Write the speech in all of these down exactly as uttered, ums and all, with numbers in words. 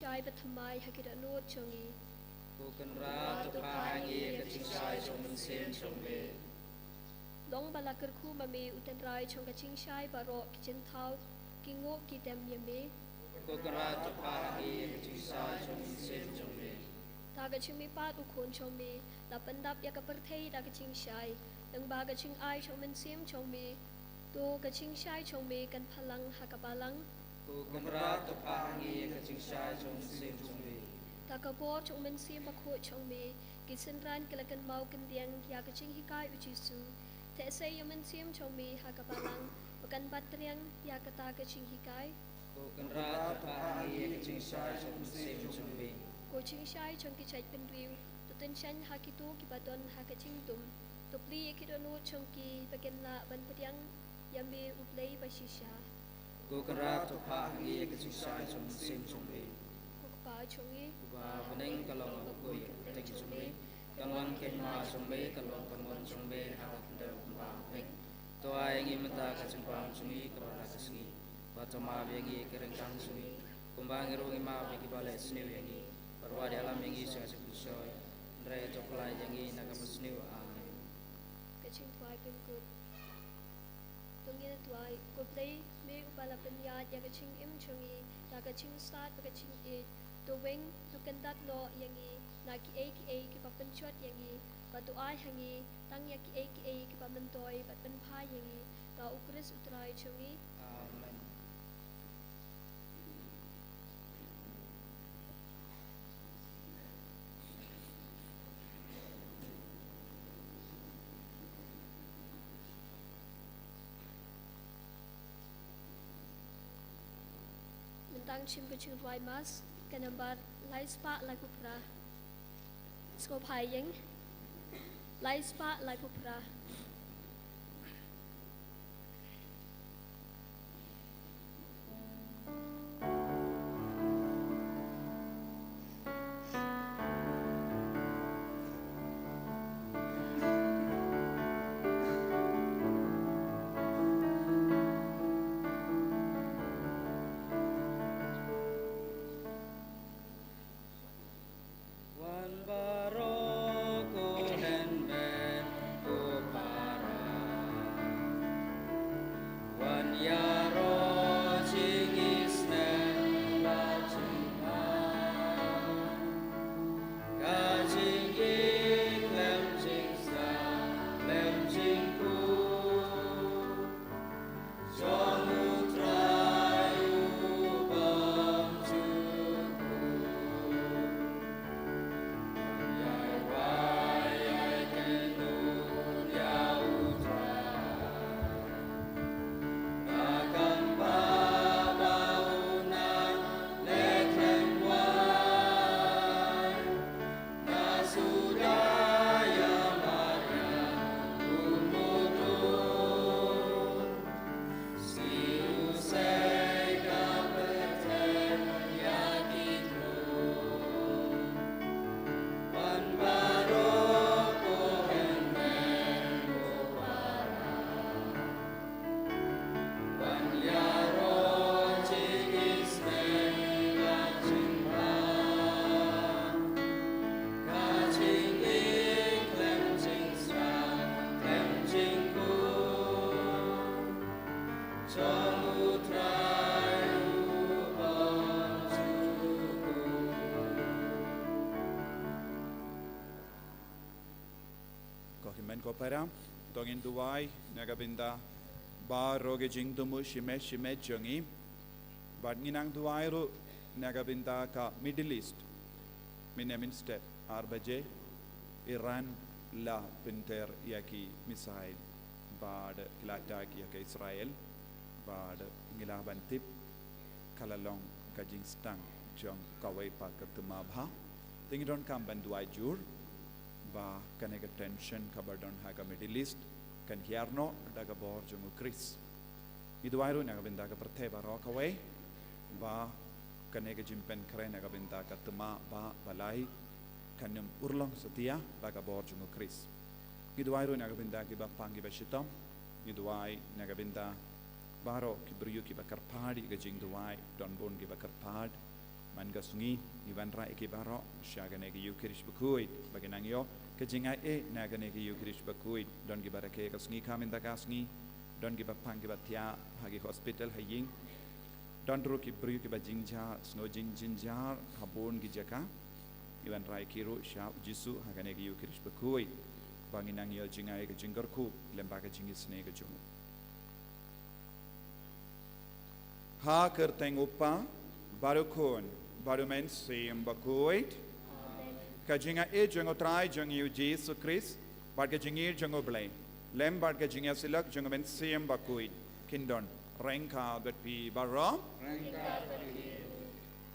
jingshai bathymmai ha ki dohnud jong ngi. Ko Kynrad, to phah ha ngi ïa ka jingshai jong u Mynsiem jong me. Long ba la kyrkhu ma me u tynrai jong ka jingshai baroh ki jingthaw ki nguh ki dem ïa me. Ko Kynrad, to phah ha ngi ïa ka jingshai jong u Mynsiem jong me. Da ka jingmihpat u Khun jong me la pyndap ïa ka pyrthei da ka jingshai, lyngba ka jingai jong u Mynsiem jong me. To ka jingshai jong me kan phalang ha ka balang. Ko Kynrad, to phah ha ngi ïa ka jingshai jong u Mynsiem jong me. Da ka bor jong u Mynsiem Bakhuid jong me, ki synran ki la kynmaw kyndiang ïa ka jinghikai u Jisu. Theh sei ïa u Mynsiem jong me ha ka balang, ba kan bat triang ïa kata ka jinghikai. Ko Kynrad, to phah ha ngi ïa ka jingshai jong u Mynsiem jong me. Ko jingshai jong ki jaitbynriew, to tyngshaiñ ha kito kiba don ha ka jingdum. To plie ïa ki dohnud jong ki ba kin lah ban pdiang ïa me U Blei bashisha. Ko Kynrad, to phah ha ngi ïa ka jingshai jong u Mynsiem jong me. Ko Kpa jong ngi, uba ha bneng, ka long ka bor ka kyrteng jong me. Kan wan ka hima jong me, kan long ka mon jong me ha ka khyndew kumba ha bneng. To ai ïa ngi mynta ka jingbam jong ngi kaba la ka sngi. Bad to map ïa ngi ïa ki ryngkang jong ngi, kumba ngi ruh ngi map ïa kiba leh sniew ïa ngi. Bad wat ïalam ïa ngi sha ka jingpynshoi, hynrei to pyllait ïa ngi na ka basniew. Amen. Ka jingduwai pynkut. To ngin duwai. Ko Blei, me uba la pynïaid ïa ka jingim jong ngi da ka jingstad bad ka jingïeit, to weng, to kyndat noh ïa ngi na kiei kiei kiba pynjot ïa ngi, bad to ai ha ngi tang ïa kiei kiei kiba myntoi bad pynphai ïa ngi. Da U Khrist U Trai jong ngi. Amen. Mynta ngin shim ka jingrwai Mass, ka nambar lai spah laiphew phra. Sngewbha ïeng. Lai spah laiphew phra. Wan baroh ko hynmen ko para, wan ïaroh jingisynei bad jingpang, ka jingïeit khlem jingsnam khlem jingkhuid. Ko hynmen ko para, to ngin duwai na ka bynta baroh ki jingthmu shimet shimet jong ngi. Bad ngin nang duwai ruh na ka bynta ka Middle East. Mynne mynstep ar baje Iran la pynter ïa ki missile bad ki la attack ïa ka Israel, bad ngi lah ban tip ka la long ka jingstang jong kawei pat ka thma bha. Te ngi donkam ban duwai jur ba kane ka tension kaba don ha ka Middle East kan hiar noh da ka bor jong U Khrist. Ngi duwai ruh na ka bynta ka pyrthei baroh kawei, ba kane ka jingpynkhreh na ka bynta ka thma ba balai kan ym urlong satia da ka bor jong U Khrist. Ngi duwai ruh na ka bynta kiba pang kiba shitom. Ngi duwai na ka bynta baroh ki briew kiba kyrpad ïa ka jingduwai, don bun kiba kyrpad. Man ka sngi, ngi wanrah ïa ki baroh sha kane ka Ïukharist bakhuid, ba kin nang ïoh ka jingaiei na kane ka Ïukharist bakhuid. Don kiba rakhe ka sngi kha mynta ka sngi, don kiba pang kiba thiah ha ki hospital ha ïing, don ruh ki briew kiba jynjar, sngew jing jynjar ha bun ki jaka. Ngi wanrah ïa ki ruh sha U Jisu ha kane ka Ïukharist bakhuid, ba ngin nang ïoh jingaiei ka jingkyrkhu lem bad ka jingisynei ka jong u. Ha ka kyrteng U Kpa, bad U Khun, bad U Mynsiem Bakhuid. Ka jingaiei jong U Trai jong ngi U Jisu Khrist, bad ka jingïeit jong U Blei, lem bad ka jingïasyllok jong U Mynsiem Bakhuid, kin don ryngkat bad phi baroh.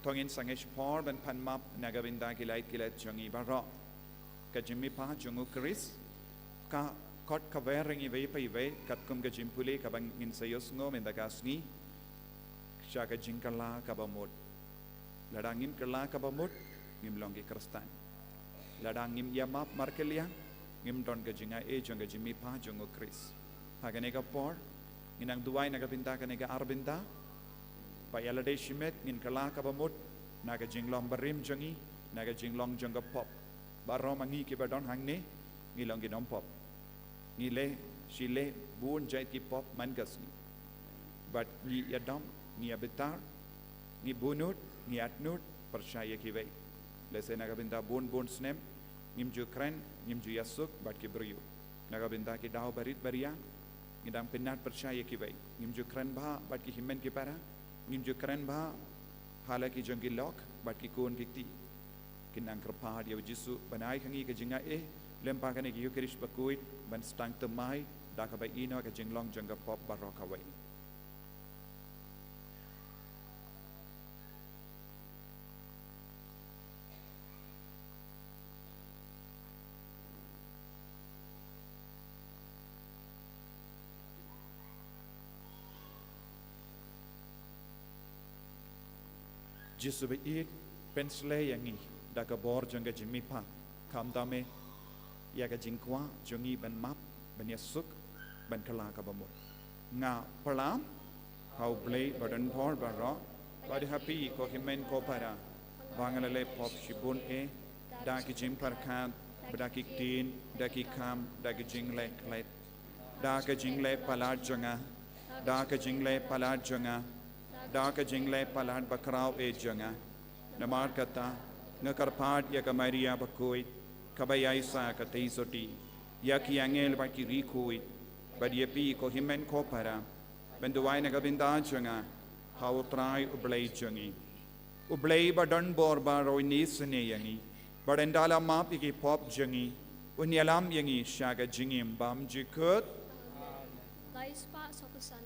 To ngin sangeh shipor ban pan map na ka bynta ki lait ki lait jong ngi baroh. Ka jingmihpat jong U Khrist ka khot kawei ïa ngi iwei pa iwei, katkum ka jingpule kaba ngin sa ïohsngew mynta ka sngi, sha ka jingkylla kaba mut. Lada ngim kylla kaba mut, ngim long ki Khristan. Lada ngim ïa map markylliang, ngim don ka jingaiei jong ka jingmihpat jong U Khrist. Ha kane ka por, ngin nang duwai na ka bynta kane ka ar bynta, ba ïa lade shimet ngin kylla kaba mut na ka jinglong barim jong ngi, na ka jinglong jong ka pop. Baroh ma ngi kiba don hangne, ngi long ki nongpop. Ngi leh shi leh bun jait ki pop man ka sngi. Bad ngi ïadom, ngi ïabitar, ngi bunud, ngi atnud pyrshah ïa kiwei. Lehse na ka bynta bun bun snem ngim ju kren, ngim ju ïasuk bad ki briew. Na ka bynta ki daw barit baria, ngi dang pynnat pyrshah ïa kiwei. Ngim ju kren bha bad ki hynmen ki para, ngim ju kren bha ha la ki jong ki lok bad ki khun ki kti. Kin nang kyrpad ïa U Jisu ban ai ha ngi ka jingaiei lem bad kane ka Ïukharist bakhuid, ban sdang thymmai da kaba ïehnoh ka jinglong jong ka pop baroh kawei. Jisu ba ïeit, pynshlei ïa ngi da ka bor jong ka jingmihpat, khamtam eh ïa ka jingkwah jong ngi ban map, ban ïasuk, ban kylla kaba mut. Nga pyrshah ha U Blei badonbor baroh, bad ha phi ko hynmen ko para, ba nga la leh pop shibun eh, da ki jingpyrkhat, da ki ktien, da ki kam, da ki jingleh klet, da ka jingleh palat jong nga, da ka jingleh palat jong nga, da ka jingleh palat bakhraw eh jong nga. Namar kata, nga kyrpad ïa ka Maria bakhuid, kaba ïaisah ha ka tei sotti, ïa ki angel bad ki riewkhuid, bad ïa phi ko hynmen ko para, ban duwai na ka bynta jong nga ha U Trai U Blei jong ngi. U Blei badonbor baroh un isynei ïa ngi, bad un da la map ïa ki pop jong ngi, un ïalam ïa ngi sha ka jingim bymjukut. Lai spah sawphew san.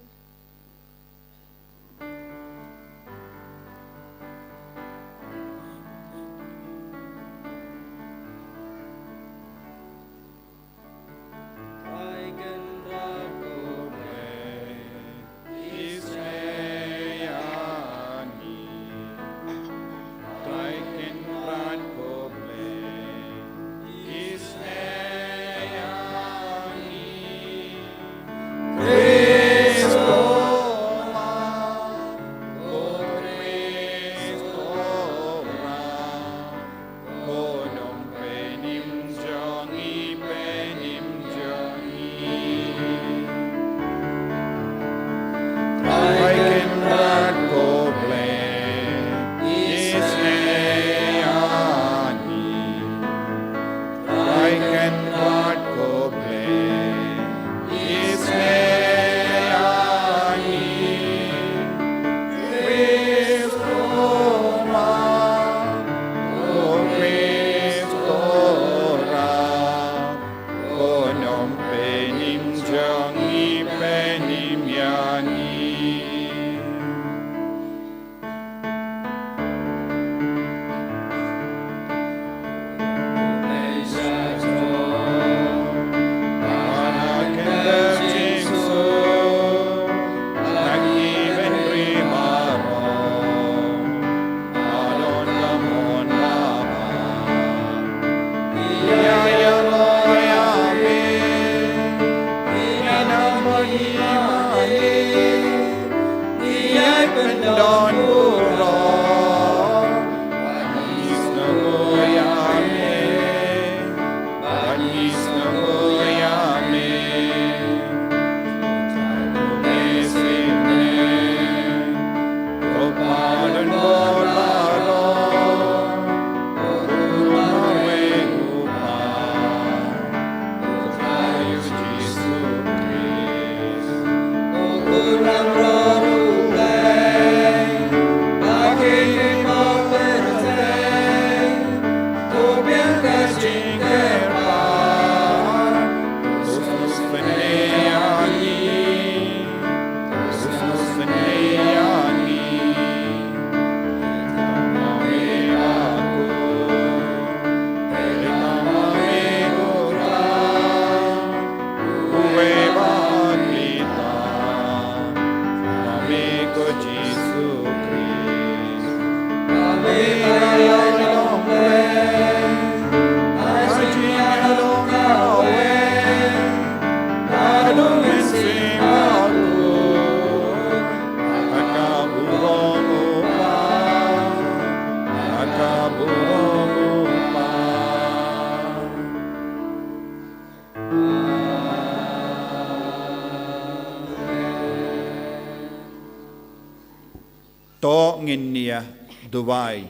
To ngin ïa duwai.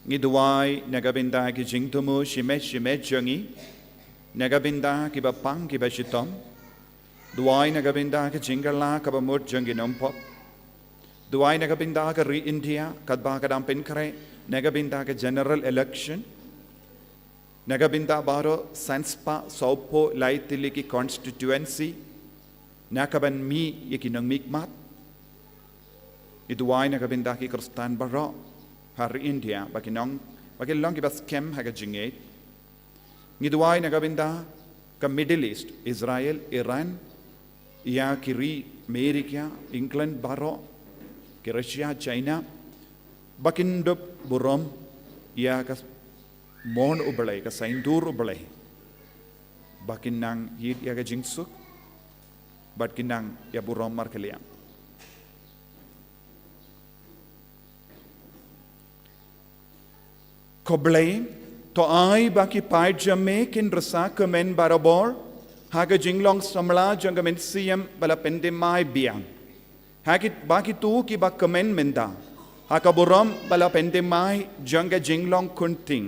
Ngi duwai na ka bynta ki jingthmu shimet shimet jong ngi, na ka bynta kiba pang kiba shitom. Duwai na ka bynta ka jingkylla kaba mut jong ki nongpop. Duwai na ka bynta ka ri India katba ka dang pynkhreh na ka bynta ka general election. Na ka bynta baroh san spah sawphew lai tylli ki constituency na ka ban mih ïa ki nongmihkhmat. Ngi duwai na ka bynta ki Khristan baroh ha ri India ba kin long, ba kin long kiba skhem ha ka jingngeit. Ngi duwai na ka bynta ka Middle East, Israel, Iran, ïa ki ri America, England baroh, ki Russia, China, ba kin dup burom ïa ka mon U Blei, ka saiñdur U Blei, ba kin nang ïeit ïa ka jingsuk, bad kin nang ïa burom markylliang. Ko Blei, to ai ba ki paid jong me kin rsa kmen barabor ha ka jinglong samla jong ka mynsiem ba la pynthymmai biang. Ha ki, ba kito kiba kmen mynta ha ka burom ba la pynthymmai jong ka jinglong khunting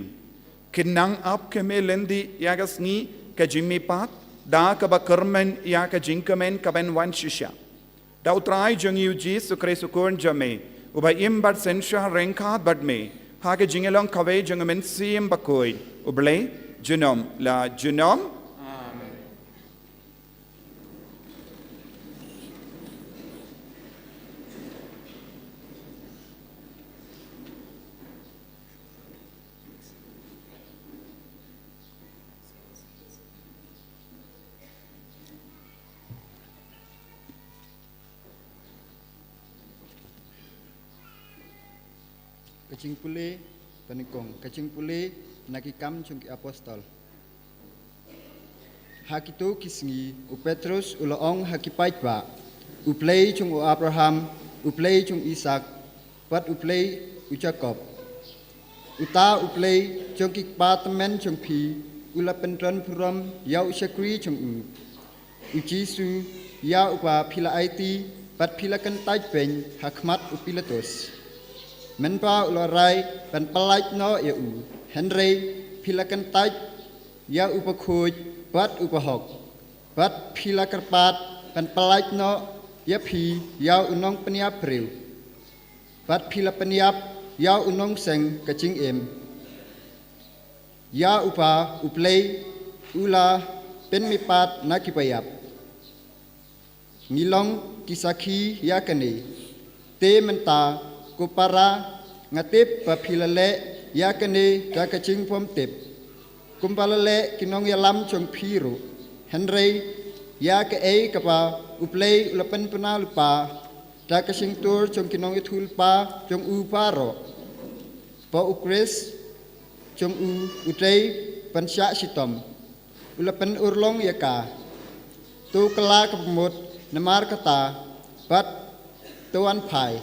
kin nang ap kmen lynti ïa ka sngi ka jingmihpat da kaba kyrmen ïa ka jingkmen ka ban wan shisha. Da U Trai jong ngi U Jisu Khrist U Khun jong me, uba im bad synshar ryngkat bad me ha ka jingïalong kawei jong U Mynsiem Bakhuid, U Blei junom la junom. Amen. Ka jingpule, panyngkong, ka jingpule na Ki Kam jong ki Apostol. Ha kito ki sngi, u Petrus u la ong ha ki paidbah, U Blei jong u Abraham, U Blei jong u Isaak, bad U Blei u Jakob. Uta U Blei jong ki kpa tymmen jong phi, u la pyndon burom ïa u shakri jong u, U Jisu, ïa uba phi la aiti, bad phi la kyntait beiñ ha khmat u Pilatus. Mynba u la rai ban pyllait noh ïa u, hynrei phi la kyntait ïa u bakhuid bad u bahok, bad phi la kyrpad ban pyllait noh ïa phi ïa u nongpynïap briew, bad phi la pynïap ïa u nongseng ka jingim, ïa uba U Blei u la pynmihpat na ki baïap. Ngi long ki sakhi ïa kane. Te mynta, ko para, nga tip ba phi la leh ïa kane da ka jingbymtip, kumba la leh ki nongïalam jong phi ruh. Hynrei ïa kaei kaba U Blei u la pynbna lypa da ka shyntur jong ki nongïathuhlypa jong u baroh, ba U Khrist jong u u dei ban shah shitom, u la pynurlong ïa ka. To kylla kaba mut namar kata, bad to wan phai,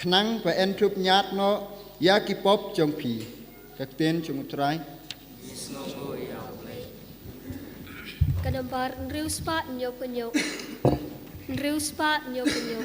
khnang ba yn dup ñiad noh ïa ki pop jong phi. Ka ktien jong U Trai. Ka nombar hynriew spah hynñiew phew hynñiew. Hynriew spah hynñiew phew hynñiew.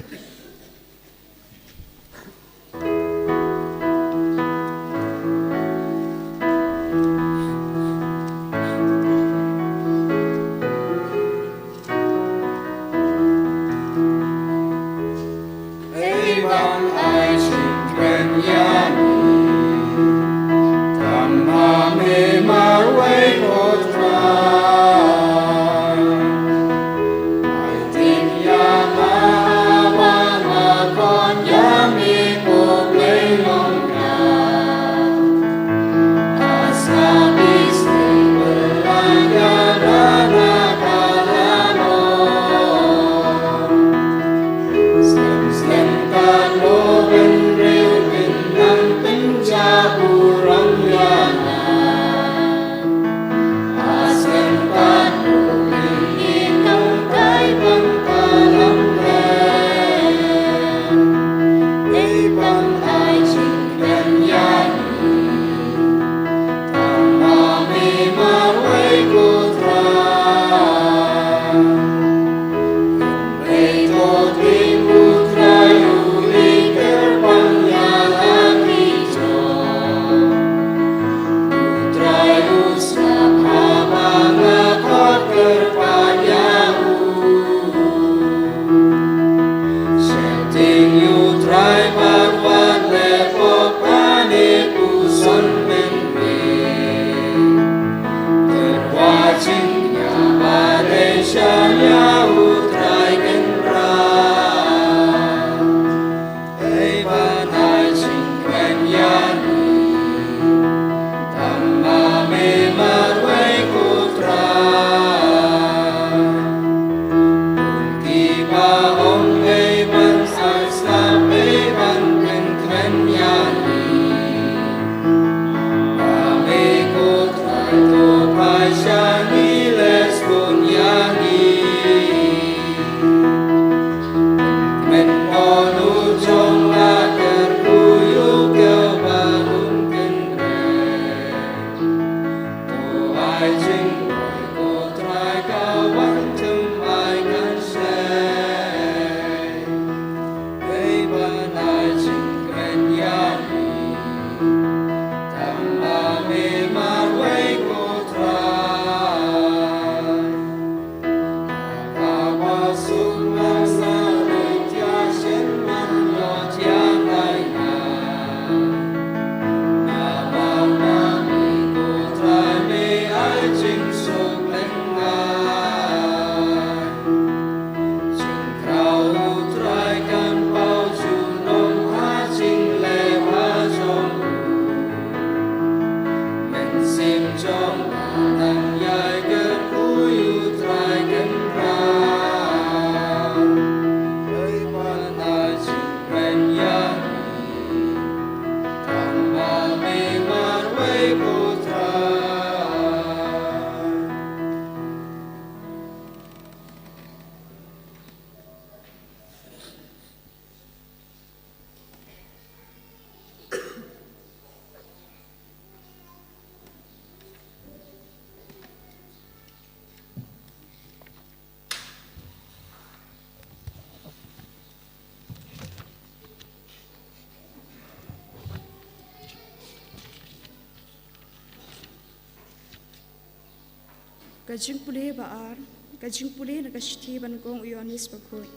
Ka jingpule ba ar, ka jingpule na ka shithi ba nyngkong u Ïoannis bakhuid.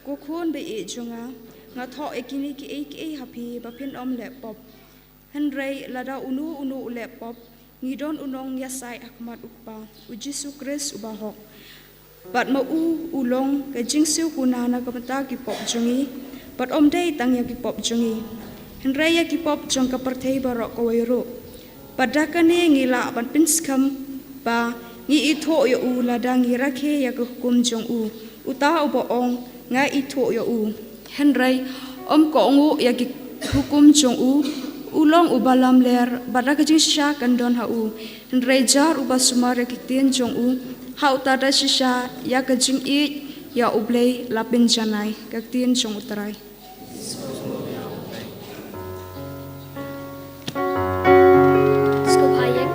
Ko khun ba ïeit jong nga, nga thoh ïa kine kiei kiei ha phi ba phin ym leh pop. Hynrei lada uno uno u leh pop, ngi don u nongïasaid ha khmat u Kpa, u Jisu Khrist u bahok. Bad ma u, u long ka jingsngewkuna na ka bynta ki pop jong ngi, bad ym dei tang ïa ki pop jong ngi, hynrei ïa ki pop jong ka pyrthei baroh kawei ruh. Bad da kane ngi lah ban pynskhem ba ngi ithuh ïa u lada ngi rakhe ïa ka hukum jong u. Uta uba ong, nga ithuh ïa u, hynrei ym kohnguh ïa ki hukum jong u, u long uba lamler, bad da ka jingshisha kan don ha u. Hynrei jar uba sumar ïa ki ktien jong u, ha uta da shisha ïa ka jingïeit ïa U Blei la pynjanai. Ka ktien jong U Trai. Sngewbha ïeng.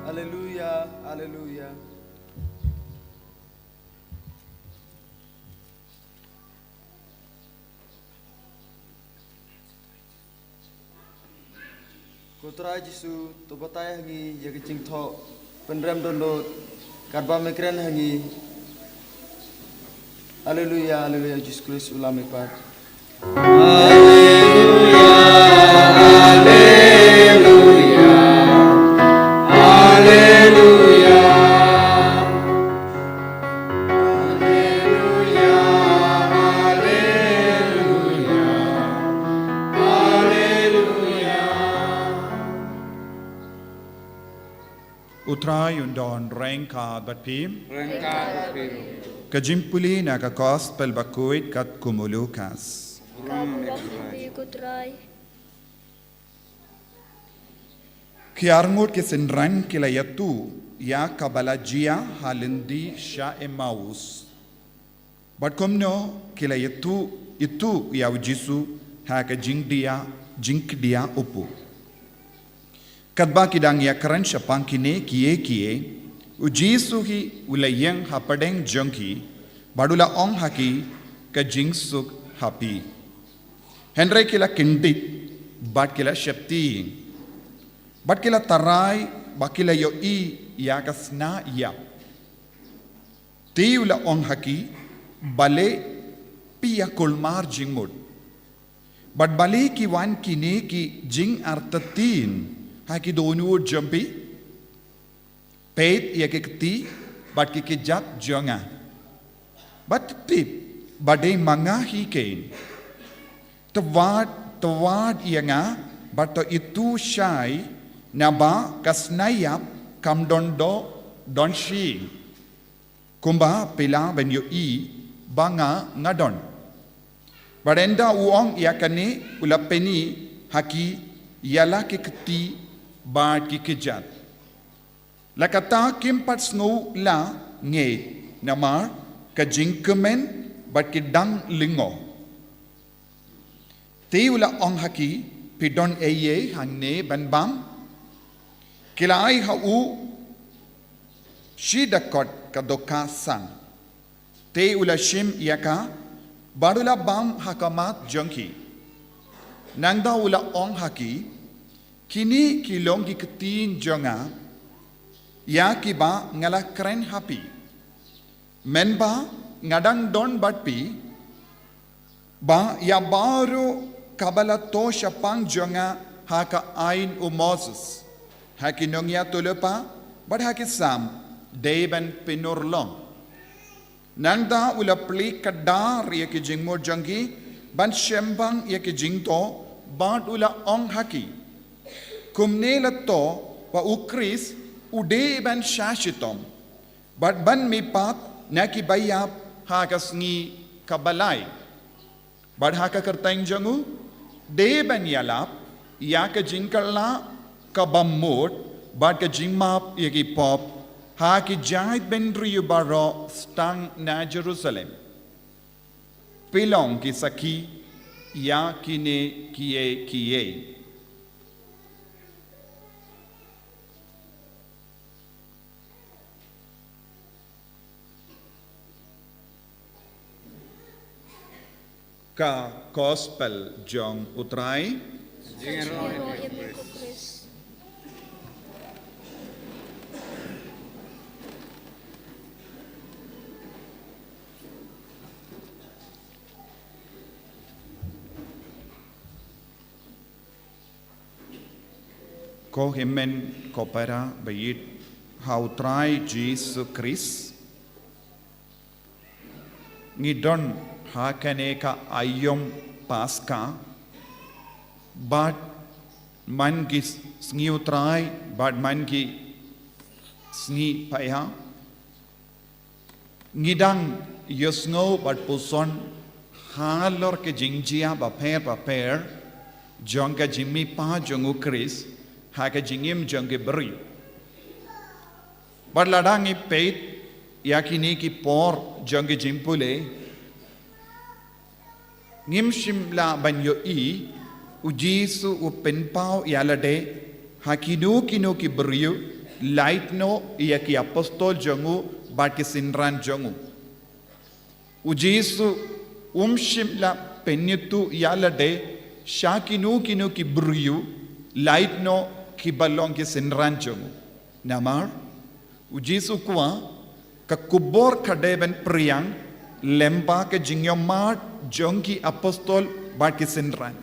Alleluia, alleluia. Ko Trai Jisu, to batai ha ngi ïa ka jingthoh pynrem dohnud katba me kren ha ngi. Alleluia, alleluia, Jisu Khrist u la mihpat. Alleluia, alleluia, alleluia. Alleluia, alleluia, alleluia. U Trai un don ryngkat bad phi. Ryngkat bad phi. Ka jingpule na ka Gospel bakhuid katkum u Lukas. Burom ïa phi, ko Trai. Ki arngut ki synran ki la ïathuh ïa kaba la jia ha lynti sha Emmaus. Bad kumno ki la ïathuh, ithuh ïa u Jisu ha ka jingdia, jingkdia upu. Katba ki dang ïakren shaphang kine kiei kiei, u Jisu hi u la ïeng hapdeng jong ki, bad u la ong ha ki, ka jingsuk ha phi. Hynrei ki la kyndit, bad ki la sheptieng. Bad ki la tharai, ba ki la ïohi ïa ka sna ïap. Te u la ong ha ki, balei phi ïa kulmar jingmut. Bad balei ki wan kine ki jingartatien ha ki dohnud jong phi. Peit ïa ki kti, bad ki kjat jong nga. Bad tip, ba dei ma nga hi kein. To wad, to wad ïa nga, bad to ithuh shai, naba ka sna ïap kam don doh, don shuh. Kumba phi lah ban ïohi, ba nga nga don. Bad ynda u ong ïa kane u la pyni ha ki ïa la ki kti bad ki kjat. La katta kim pat sngew la ngeit namar ka jingkmen bad ki dang lyngngoh. Te u la ong ha ki, phi don ei ei hangne ban bam? Ki la ai ha u shi dkhot ka dohkha sang. Te u la shim ïa ka, bad u la bam ha khmat jong ki. Nangta u la ong ha ki, kine ki long ki ktien jong nga, ïa kiba nga la kren ha phi. Mynba nga dang don bad phi, ba ïa baroh kaba la thoh shaphang jong nga ha ka aiñ u Moses, ha ki nongïathuhlypa, bad ha ki Salm, dei ban pynurlong. Nangta u la plie kdar ïa ki jingmut jong ki, ban shembang ïa ki jingthoh, bad u la ong ha ki, kumne la thoh ba u Khrist u dei ban shah shitom, bad ban mihpat na kiba ïap ha ka sngi kaba lai. Bad ha ka kyrteng jong u, dei ban ïalap ïa ka jingkylla kaba mut, bad ka jingmap ïa ki pop, Ha ki jaitbynriew baroh tang na Jerusalem, phi long ki sakhi ïa kine kiei kiei. Ka Gospel jong U Trai. Jingïaroh ïa me ko Khrist. Ko hynmen ko para ba ïeit ha U Trai Jisu Khrist. Ngi don ha kane ka aïom Paska, bad man ki sngi U Trai, bad man ki sngi païa. Ngi dang ïohsngew bad puson halor ki jingjia bapher bapher jong ka jingmihpat jong U Khrist ha ka jingim jong ki briew. Bad lada ngi peit ïa kine ki por jong ki jingpule, ngim shym lah ban ïohi U Jisu u pynpaw ïa lade ha kino kino ki briew, lait noh ïa ki apostol jong u bad ki synran jong u. U Jisu um shym lah pynithuh ïa lade sha kino kino ki briew, lait noh kiba long ki synran jong u. Namar U Jisu kwah ka khubor ka dei ban phriang lyngba ka jingïohmad jong ki apostol bad ki synran.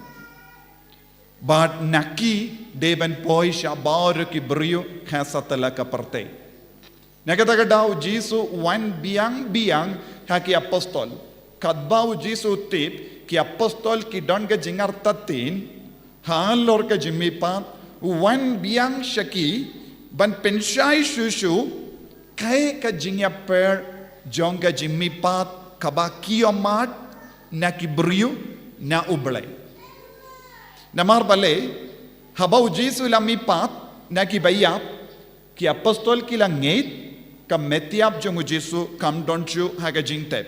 Bad na ki dei ban poi sha baroh ki briew ha satlak ka pyrthei. Na kata ka daw U Jisu u wan biang biang ha ki apostol. Katba U Jisu u tip ki apostol ki don ka jingartatien halor ka jingmihpat, u wan biang sha ki ban pynshai shuh shuh kaei ka jingïapher jong ka jingmihpat kaba ki ïohmad na ki briew, na U Blei. Namar balei, haba U Jisu u la mihpat na kiba ïap, ki apostol ki la ngeit ka mitiap jong U Jisu kam don shuh ha ka jingtep.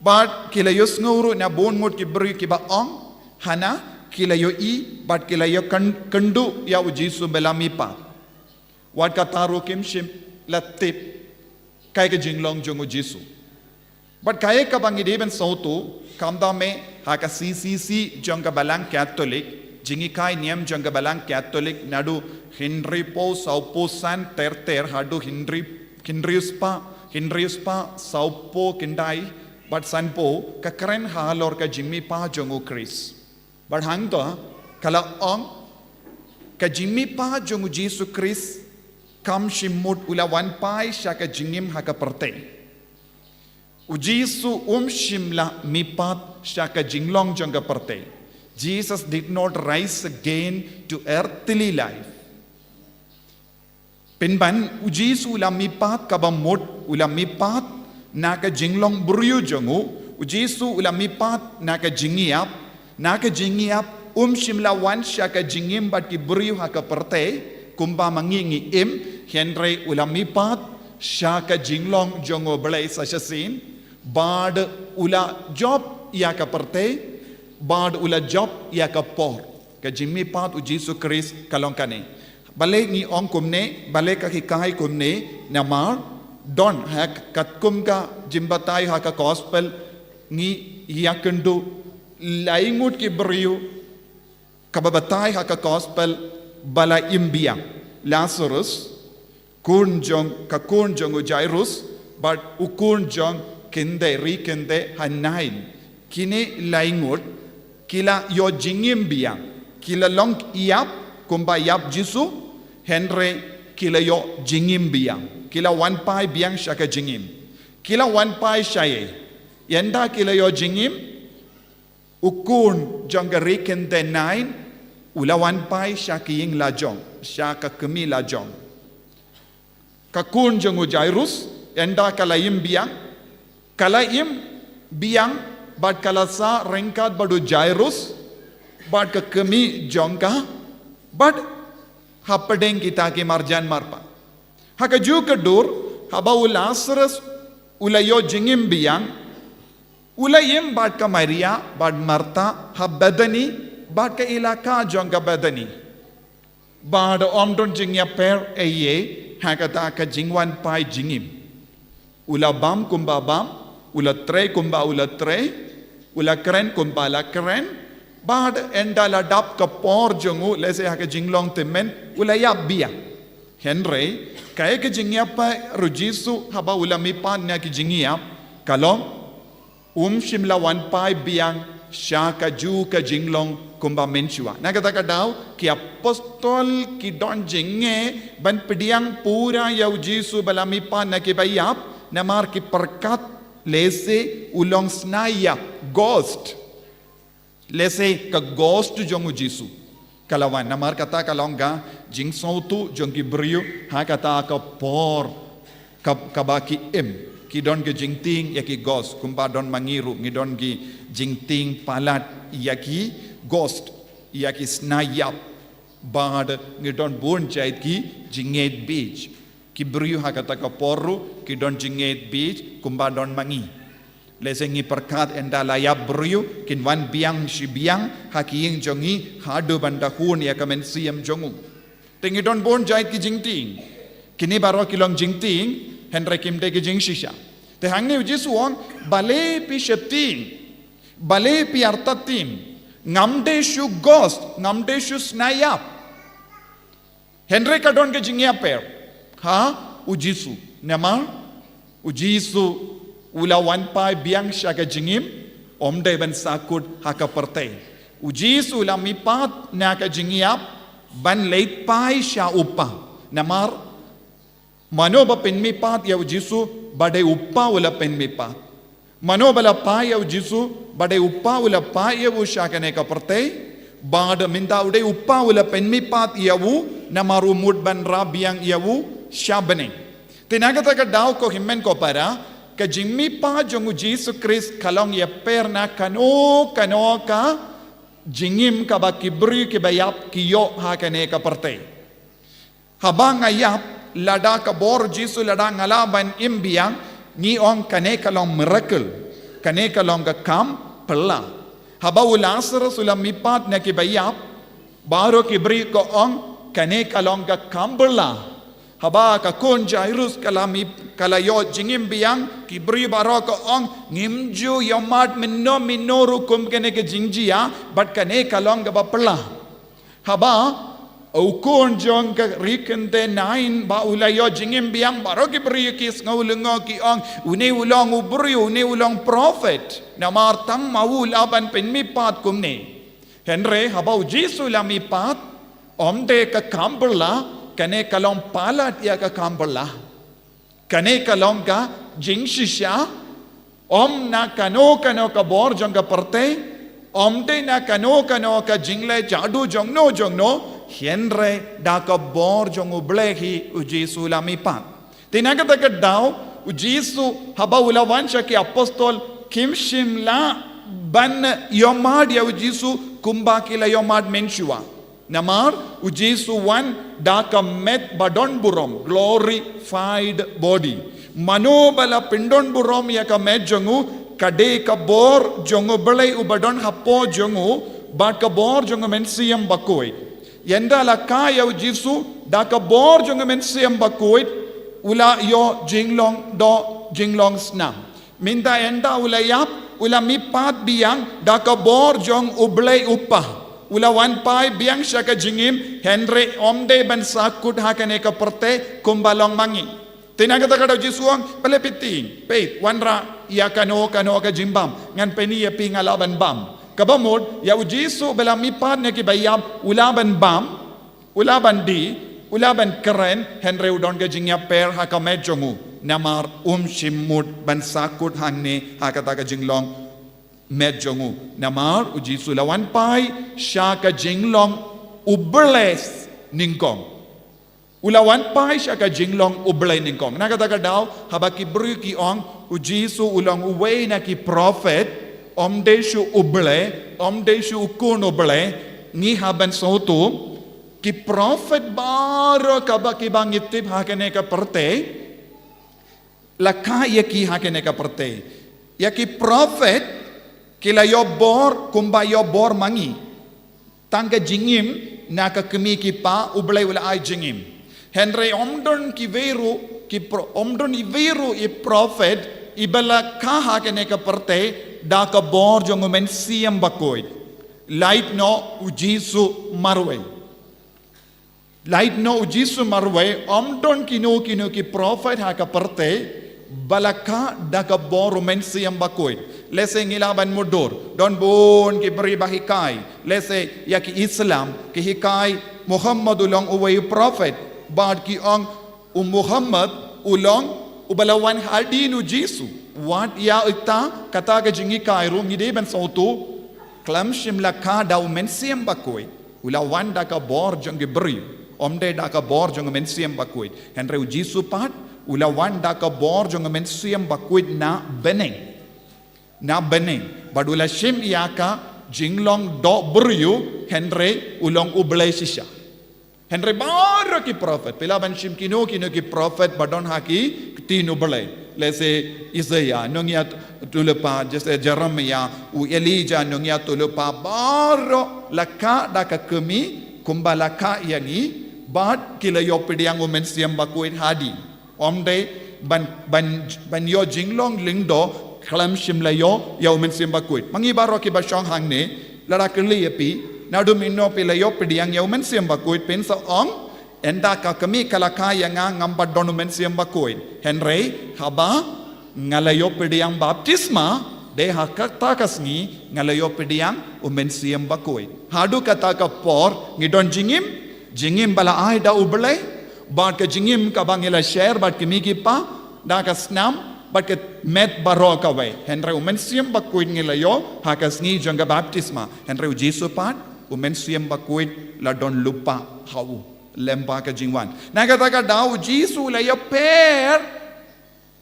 Bad ki la ïohsngew ruh na bun ngut ki briew kiba ong, hana ki la ïohi bad ki la ïakyn-, kynduh ïa U Jisu ba la mihpat. Wat kata ruh kim shym la tip kaei ka jinglong jong U Jisu. Bad kaei kaba ngi dei ban sngewthuh, kam dei me ha ka C C C jong ka Balang Katholik, jinghikai niam jong ka Balang Katholik naduh hynriewphew sawphew san ter ter haduh hynriew, hynriew spah, hynriew spah sawphew khyndai bad sanphew ka kren halor ka jingmihpat jong U Khrist. Bad hangta ka la ong ka jingmihpat jong U Jisu Khrist kam shym mut u la wan phai sha ka jingim ha ka pyrthei. U Jisu um shym la mihpat sha ka jinglong jong ka pyrthei. Jesus did not rise again to earthly life. Pynban, U Jisu u la mihpat kaba mut, u la mihpat na ka jinglong briew jong u, U Jisu u la mihpat na ka jingïap, na ka jingïap, um shym la wan sha ka jingim bad ki briew ha ka pyrthei, kumba ma ngi ngi im, hynrei u la mihpat sha ka jinglong jong U Blei sa shisien, bad u la jop ïa ka pyrthei, bad u la jop ïa ka por. Ka jingmihpat U Jisu Khrist ka long kane. Balei ngi ong kumne, balei ka hikai kumne, namar don ha katkum ka jingbatai ha ka gospel ngi ïakynduh lai ngut ki briew kaba batai ha ka gospel ba la im biang. Lazarus, khun jong, ka khun jong u Jairus, bad u khun jong kynthei, ri kynthei ha Nain. Kine lai ngut ki la ïoh jingim biang. Ki la long ïap kumba ïap Jisu, hynrei ki la ïoh jingim biang. Ki la wan phai biang sha ka jingim. Ki la wan phai shaei? Ynda ki la ïoh jingim, u khun jong ka ri kynthei Nain u la wan phai sha ka ïing lajong, sha ka kmie lajong. Ka khun jong u Jairus, ynda ka la im biang, ka la im biang bad ka la sah ryngkat bad u Jairus bad ka kmie jong ka, bad hapdeng kita ki marjan marpa. Ha ka juh ka dur, haba u Lasarus u la ïoh jingim biang, u la im bad ka Maria bad Martha ha Bethany, bad ka ilaka jong ka Bethany. Bad ym don jingïapher ei ei ha kata ka jingwan phai jingim. U la bam kumba bam, u la trei kumba u la trei, u la kren kumba la kren, bad ynda la dap ka por jong u, lehse ha ka jinglong tymmen, u la ïap biang. Hynrei kaei ka jingïapher u Jisu haba u la mihpat na ki jingïap, ka long um shym la wan phai biang sha ka juh ka jinglong kumba mynshuwa. Na kata ka daw, ki apostol ki don jingeh ban pdiang pura ïa u Jisu ba la mihpat na kiba ïap, namar ki pyrkhat lehse u long snaiap, ghost. Lehse ka ghost jong u Jisu ka la wan, namar kata ka long ka jingsngewthuh jong ki briew ha kata ka por ka, kaba ki im. Ki don ki jingtieng ïa ki ghost, kumba don ma ngi ruh ngi don ki jingtieng palat ïa ki ghost, ïa ki snaiap. Bad ngi don bun jait ki jingngeit bieit. Ki briew ha kata ka por ruh ki don jingngeit bieit kumba don ma ngi. Lehse ngi pyrkhat ynda la ïap briew, kin wan biang shi biang ha ki ïing jong ngi haduh ban da hun ïa ka mynsiem jong u. Te ngi don bun jait ki jingtieng. Kine baroh ki long jingtieng, hynrei kim dei ki jingshisha. Te hangne u Jisu u ong, balei phi sheptieng, balei phi artatien, ngam dei shu ghost, ngam dei shu snaiap. Hynrei ka don ka jingïapher ha u Jisu. Namar u Jisu u la wan phai biang sha ka jingim, ym dei ban sahkut ha ka pyrthei. U Jisu u la mihpat na ka jingïap ban leit phai sha u Kpa. Namar mano ba pynmihpat ïa u Jisu, ba dei u Kpa u la pynmihpat. Mano ba la phai ïa u Jisu, ba dei u Kpa u la phai ïa u sha kane ka pyrthei, bad mynta u dei u Kpa u la pynmihpat ïa u, namar u mut ban rah biang ïa u sha bneng. Te na kata ka daw ko hynmen ko para, ka jingmihpat jong u Jisu Khrist ka long ïapher na kano kano ka jingim kaba ki briew kiba ïap ki ïoh ha kane ka pyrthei. Haba nga ïap, lada ka bor Jisu lada nga lah ban im biang, ngi ong kane ka long miracle, kane ka long ka kam phylla. Haba u Lasarus u la mihpat na kiba ïap, baroh ki briew ki ong kane ka long ka kam phylla. Haba ka khun Jairus ka la mih, ka la ïoh jingim biang, ki briew baroh ki ong ngim ju ïohmad mynno mynno ruh kum kane ka jingjia, bad kane ka long kaba phylla. Haba u khun jong ka ri kynthei Nain ba u la ïoh jingim biang, baroh ki briew ki sngew lyngngoh, ki ong une u long u briew, une u long prophet. Namar tang ma u lah ban pynmihpat kumne. Hynrei haba u Jisu u la mihpat, ym dei ka kam phylla, kane ka long palat ïa ka kam phylla. Kane ka long ka jingshisha, ym na kano kano ka bor jong ka pyrthei, ym dei na kano kano ka jingleh jadu jongno jongno, hynrei da ka bor jong U Blei hi u Jisu u la mihpat. Te na kata ka daw, u Jisu haba u la wan sha ki apostol, kim shym lah ban ïohmad ïa u Jisu kumba ki la ïohmad mynshuwa. Namar u Jisu u wan da ka met ba don burom, glorified body. Mano ba la pyndon burom ïa ka met jong u, ka dei ka bor jong U Blei uba don hapoh jong u, bad ka bor jong U Mynsiem Bakhuid. Ynda la kha ïa u Jisu da ka bor jong U Mynsiem Bakhuid, u la ïoh jinglong doh jinglong snam. Mynta ynda u la ïap, u la mihpat biang da ka bor jong U Blei U Kpa. U la wan phai biang sha ka jingim, hynrei ym dei ban sahkut ha kane ka pyrthei kumba long ma ngi. Te na kata ka daw u Jisu u ong, balei phi tieng, peit, wanrah ïa kano kano ka jingbam, ngan pyni ïa phi nga lah ban bam. Kaba mut, ïa u Jisu ba la mihpat na kiba ïap, u lah ban bam, u lah ban die, u lah ban kren, hynrei u don ka jingïapher ha ka met jong u. Namar um shym mut ban sahkut hangne ha kata ka jinglong met jong u. Namar u Jisu u la wan phai sha ka jinglong U Blei nyngkong. U la wan phai sha ka jinglong U Blei nyngkong. Na kata ka daw, haba ki briew ki ong u Jisu u long uwei na ki prophet, ym dei shu U Blei, ym dei shu u Khun U Blei, ngi hap ban sngewthuh, Ki prophet baroh kaba kiba ngi tip ha kane ka pyrthei, la kha ïa ki ha kane ka pyrthei. Ïa ki prophet ki la ïoh bor kumba ïoh bor ma ngi. Tang ka jingim na ka kmie ki kpa, U Blei u la ai jingim. Hynrei ym don kiwei ruh ki pro-, ym don iwei ruh i prophet iba la kha ha kane ka pyrthei da ka bor jong U Mynsiem Bakhuid. Lait noh U Jisu marwei. Lait noh U Jisu marwei, ym don kino kino ki prophet ha ka pyrthei ba la kha da ka bor U Mynsiem Bakhuid. Lehse ngi lah ban mutdur, don bun ki briew ba hikai. Lehse ïa ki Islam ki hikai Muhammad u long uwei u prophet. Bad ki ong u Muhammad u long uba la wan hadien U Jisu. Wat ïa ita kata ka jinghikai ruh ngi dei ban sngewthuh, khlem shym la kha da U Mynsiem Bakhuid. U la wan da ka bor jong ki briew, ym dei da ka bor jong U Mynsiem Bakhuid. Hynrei U Jisu pat u la wan da ka bor jong U Mynsiem Bakhuid na bneng. Na bneng. Bad u la shim ïa ka jinglong doh briew, hynrei u long U Blei shisha. Hynrei baroh ki prophet, phi lah ban shim kino kino ki prophet ba don ha ki ktien U Blei. Lehse Isaiah, nongïathuhlypa, lehse Jeremiah, u Elijah, nongïathuhlypa, baroh la kha da ka kmie kumba la kha ïa ngi, bad ki la ïoh pdiang U Mynsiem Bakhuid hadien. Ym dei ban, ban, ban ïoh jinglong lyngdoh khlem shym la ïoh ïa U Mynsiem Bakhuid. Ma ngi baroh kiba shong hangne, lada kylli ïa phi, naduh mynno phi la ïoh pdiang ïa U Mynsiem Bakhuid, phin sa ong, ynda ka kmie ka la kha ïa nga ngam pat don U Mynsiem Bakhuid. Hynrei haba nga la ïoh pdiang baptisma, dei ha kata ka sngi nga la ïoh pdiang U Mynsiem Bakhuid. Haduh kata ka por ngi don jingim, jingim ba la ai da U Blei, bad ka jingim kaba ngi la share bad ki kmie ki kpa da ka snam bad ka met baroh kawei. Hynrei U Mynsiem Bakhuid ngi la ïoh ha ka sngi jong ka baptisma. Hynrei U Jisu pat, U Mynsiem Bakhuid la don lypa ha u lem bad ka jingwan. Na kata ka daw U Jisu u la ïapher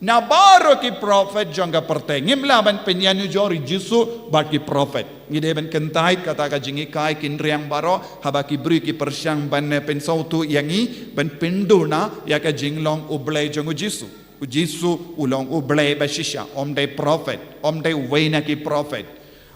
na baroh ki prophet jong ka pyrthei. Ngim lah ban pynïanujor ïa U Jisu bad ki prophet. Ngi dei ban kyntait kata ka jinghikai, ki nonghikai baroh, haba ki briew ki pyrshang ban, eh, pynsngewthuh ïa ngi, ban pynduna ïa ka jinglong U Blei jong U Jisu. U Jisu u long U Blei ba shisha, ym dei prophet, ym dei uwei na ki prophet.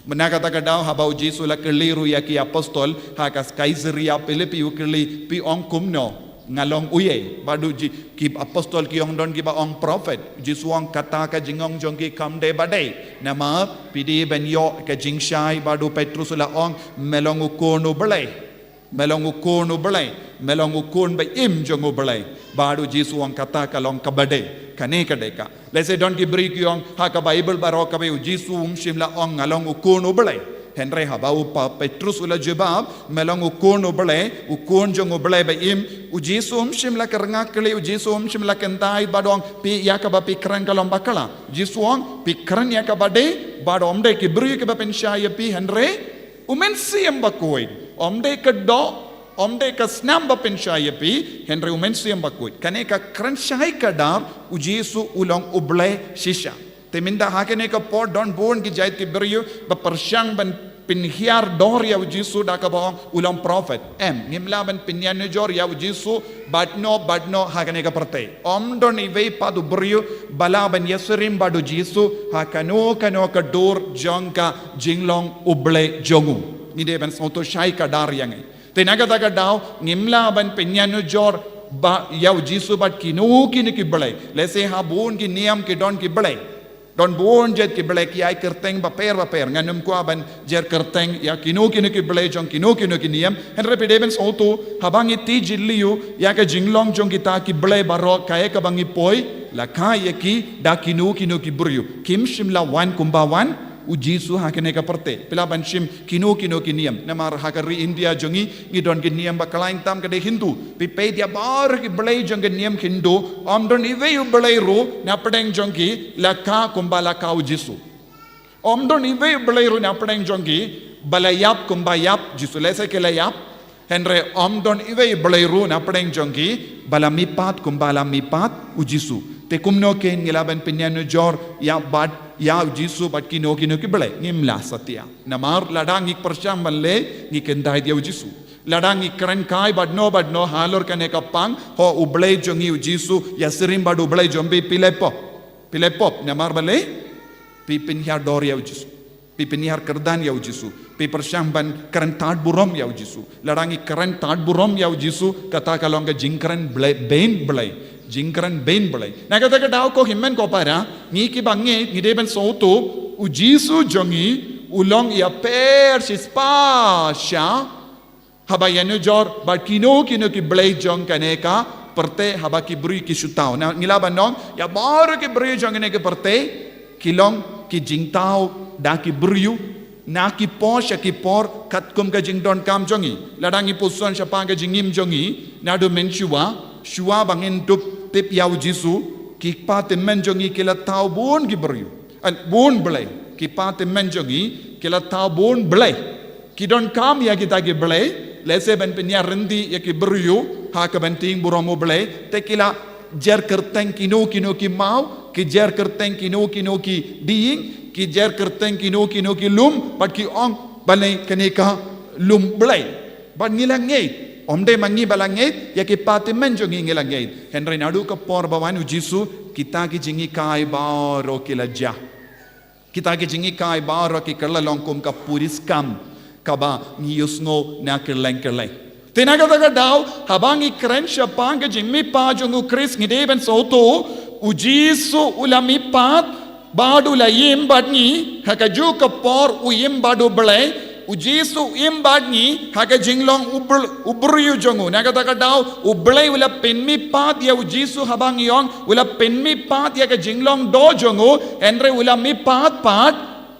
Mynta kata ka daw haba U Jisu u la kylli ruh ïa ki apostol ha ka Kaisaria Philippi, u kylli, phi ong kumno nga long uei? Bad u Ji-, ki apostol ki ong, don kiba ong prophet. U Jisu u ong kata ka jingong jong ki kam dei ba dei. Namar phi dei ban ïoh ka jingshai, bad u Petrus u la ong, me long U Khun U Blei. Me long U Khun U Blei, me long U Khun ba im jong U Blei. Bad U Jisu u ong kata ka long kaba dei. Kane ka dei ka. Lehse don ki briew ki ong ha ka Baibl baroh kawei U Jisu um shym la ong nga long U Khun U Blei. Hynrei haba u pa Petrus u la jubab, me long U Khun U Blei, U Khun jong U Blei ba im, U Jisu um shym la kyrngak kylli, U Jisu um shym la kyntait bad ong, phi ïa kaba phi kren ka long bakla. U Jisu u ong, phi kren ïa kaba dei, bad ym dei ki briew kiba pynshai ïa phi, hynrei U Mynsiem Bakhuid. Ym dei ka doh, ym dei ka snam ba pynshai ïa phi, hynrei U Mynsiem Bakhuid. Kane ka kren shai kdar, U Jisu u long U Blei shisha. Te mynta ha kane ka por don bun ki jait ki briew ba pyrshang ban pynhiar dor ïa U Jisu da kaba ong u long prophet. Em, ngim lah ban pynïanujor ïa U Jisu bad no, bad no ha kane ka pyrthei. Ym don iwei pat u briew ba lah ban ïasyriem bad U Jisu ha kano kano ka dur jong ka jinglong U Blei jong u. Ngi dei ban sngewthuh shai kdar ïa ngi. Te na kata ka daw ngim lah ban pynïanujor ba ïa U Jisu bad kino kino ki blei. Lehse ha bun ki niam ki don ki blei. Don bun jait ki blei, ki ai kyrteng bapher bapher. Ngan ym kwah ban jer kyrteng ïa kino kino ki blei jong kino kino ki niam. Hynrei phi dei ban sngewthuh, haba ngi tih jylliew ïa ka jinglong jong kita ki blei baroh, kaei kaba ngi poi, la kha ïa ki da kino kino ki briew. Kim shym la wan kumba wan U Jisu ha kane ka pyrthei. Phi lah ban shim kino kino ki niam. Namar ha ka ri India jong ngi, ngi don ki niam ba khlaiñ tam ka dei Hindu. Phi peit ïa baroh ki blei jong ki niam Hindu, ym don iwei u blei ruh na pdeng jong ki la kha kumba la kha U Jisu. Ym don iwei u blei ruh na pdeng jong ki ba la ïap kumba ïap U Jisu. Lehse ki la ïap, hynrei ym don iwei u blei ruh na pdeng jong ki ba la mihpat kumba la mihpat U Jisu. Te kumno kein ngi lah ban pynïanujor ïa bad ïa U Jisu bad kino kino ki blei? Ngim lah satia. Namar lada ngi pyrshang ban leh, ngi kyntait ïa U Jisu. Lada ngi kren kai bad no bad no halor kane ka pang, ho U Blei jong ngi U Jisu, ïa sirim bad U Blei jong phi, phi la pop. Phi la pop, namar balei? Phi pynhiar dor ïa U Jisu. Phi pynhiar kyrdan ïa U Jisu. Phi pyrshang ban kren tad burom ïa U Jisu. Lada ngi kren tad burom ïa U Jisu, kata ka long ka jingkren Blei, bein Blei. Jingkren bein Blei. Na kata ka daw ko hynmen ko para, ngi kiba ngeit, ngi dei ban sngewthuh, U Jisu jong ngi, u long ïapher shispah sha, haba ïanujor bad kino kino ki blei jong kane ka pyrthei, haba ki briew ki shu thaw. Na ngi lah ban ong, ïa baroh ki briew jong kane ka pyrthei, ki long ki jingthaw da ki briew, na ki por sha ki por, katkum ka jingdonkam jong ngi. Lada ngi pyrshang shaphang ka jingim jong ngi, naduh mynshuwa, shuwa ba ngin dup tip ïa U Jisu, ki kpa tymmen jong ngi ki la thaw bun ki briew. An bun blei, ki kpa tymmen jong ngi, ki la thaw bun blei. Ki donkam ïa kita ki blei, lehse ban pynïaryndi ïa ki briew, ha kaba tieng burom U Blei, te ki la jer kyrteng kino kino ki maw, ki jer kyrteng kino kino ki dieng, ki jer kyrteng kino kino ki lum, bad ki ong, balei kane ka lum blei. Bad ngi la ngeit, ym dei ma ngi ba la ngeit, ïa ki kpa tymmen jong ngi ngi la ngeit. Hynrei naduh ka por ba wan U Jisu, kita ki jinghikai baroh ki la jah. Kita ki jinghikai baroh ki kylla long kum ka puriskam kaba ngi ïohsngew na kylleng kylleng. Te na kata ka daw, haba ngi kren shaphang ka jingmihpat jong U Khrist ngi dei ban sngewthuh, U Jisu u la mihpat, bad u la im bad ngi, ha kajuh ka por u im bad U Blei, U Jisu u im bad ngi, ha ka jinglong u br-, u briew jong u. Na kata ka daw, U Blei u la pynmihpat ïa U Jisu haba ngi ong, u la pynmihpat ïa ka jinglong doh jong u, hynrei u la mihpat pat,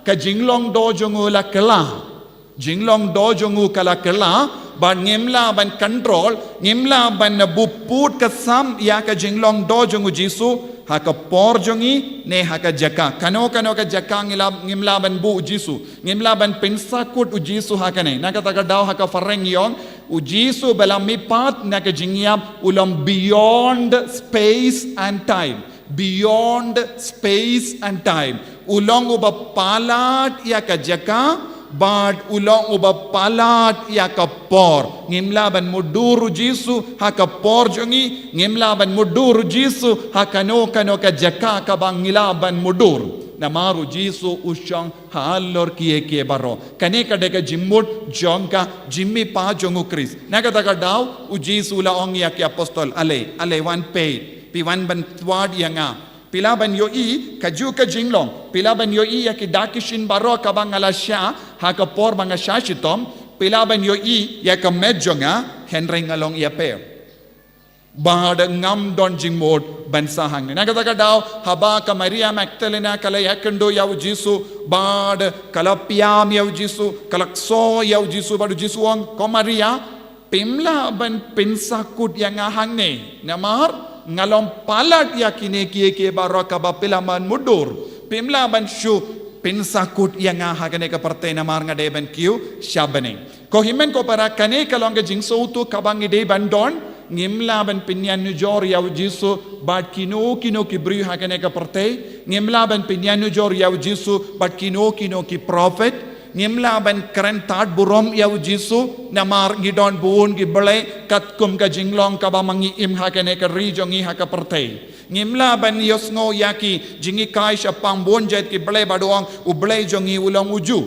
ka jinglong doh jong u la kylla. Jinglong doh jong u ka la kylla, bad ngim lah ban control, ngim lah ban buh pud ka sam ïa ka jinglong doh jong U Jisu, ha ka por jong ngi, ne ha ka jaka. Kano kano ka jaka ngi la, ngim lah ban buh U Jisu. Ngim lah ban pynsakut U Jisu ha kane. Na kata ka daw ha ka phareng ngi ong, U Jisu ba la mihpat na ka jingïap u long beyond space and time. Beyond space and time. U long uba palat ïa ka jaka, bad u long uba palat ïa ka por. Ngim lah ban mutdur U Jisu ha ka por jong ngi, ngim lah ban mutdur U Jisu ha kano kano ka jaka kaba ngi lah ban mutdur. Namar U Jisu u shong halor kiei kiei baroh. Kane ka dei ka jingmut jong ka jingmihpat jong U Khrist. Na kata ka daw, U Jisu u la ong ïa ki apostol, ale, ale wan peit, phi wan ban wad ïa nga. Phi lah ban ïohi, kajuh ka jinglong. Phi lah ban ïohi ïa ki dak ki shin baroh kaba nga la shah, ha ka por ba nga shah shitom. Phi lah ban ïohi ïa ka met jong nga, hynrei nga long ïapher. Bad ngam don jingmut ban sah hangne. Na kata ka daw, haba ka Maria Magdalena ka la ïakynduh ïa U Jisu, bad ka la piam ïa U Jisu, ka la kso ïa U Jisu, bad U Jisu u ong, ko Maria, phim lah ban pynsakut ïa nga hangne. Namar, nga long palat ïa kine kiei kiei baroh kaba phi la mutdur. Phim lah ban shu pynsakut ïa nga ha kane ka pyrthei namar nga dei ban kiew sha bneng. Ko hynmen ko para, kane ka long ka jingsngewthuh kaba ngi dei ban don, ngim lah ban pynïanujor ïa U Jisu bad kino kino ki briew ha kane ka pyrthei, ngim lah ban pynïanujor ïa U Jisu bad kino kino ki prophet, ngim lah ban kren tad burom ïa U Jisu, namar ngi don bun ki blei, katkum ka jinglong kaba ma ngi im ha kane ka ri jong ngi ha ka pyrthei. Ngim lah ban ïohsngew ïa ki jinghikai shaphang bun jait ki blei bad ong, U Blei jong ngi u long uju.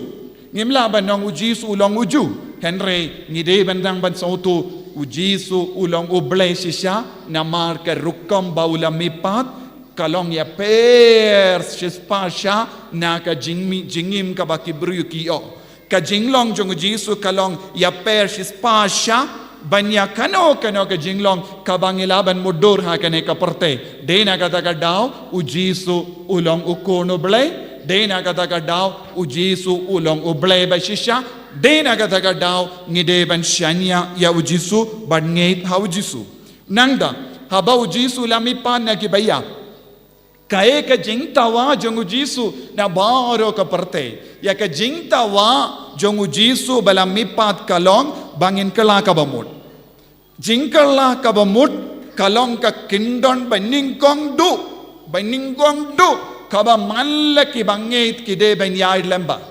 Ngim lah ban ong U Jisu u long uju. Hynrei ngi dei ban dang ban sngewthuh, U Jisu u long U Blei shisha, namar ka rukom ba u la mihpat, ka long ïapher shispah sha, na ka jingmi-, jingim kaba ki briew ki ïoh. Ka jinglong jong U Jisu ka long ïapher shispah sha, ban ïa kano kano ka jinglong kaba ngi lah ban mutdur ha kane ka pyrthei. Dei na kata ka daw, U Jisu u long U Khun U Blei. Dei na kata ka daw, U Jisu u long U Blei ba shisha. Dei na kata ka daw, ngi dei ban shaniah ïa U Jisu, ban ngeit ha U Jisu. Nangta, haba U Jisu u la mihpat na kiba ïap, kaei ka jingdawa jong U Jisu na baroh ka pyrthei. Ïa ka jingdawa jong U Jisu ba la mihpat ka long ba ngin kylla kaba mut. Jingkylla kaba mut ka long ka kyndon ba nyngkong duh, ba nyngkong duh kaba man la kiba ngeit ki dei ban ïaid lem bad.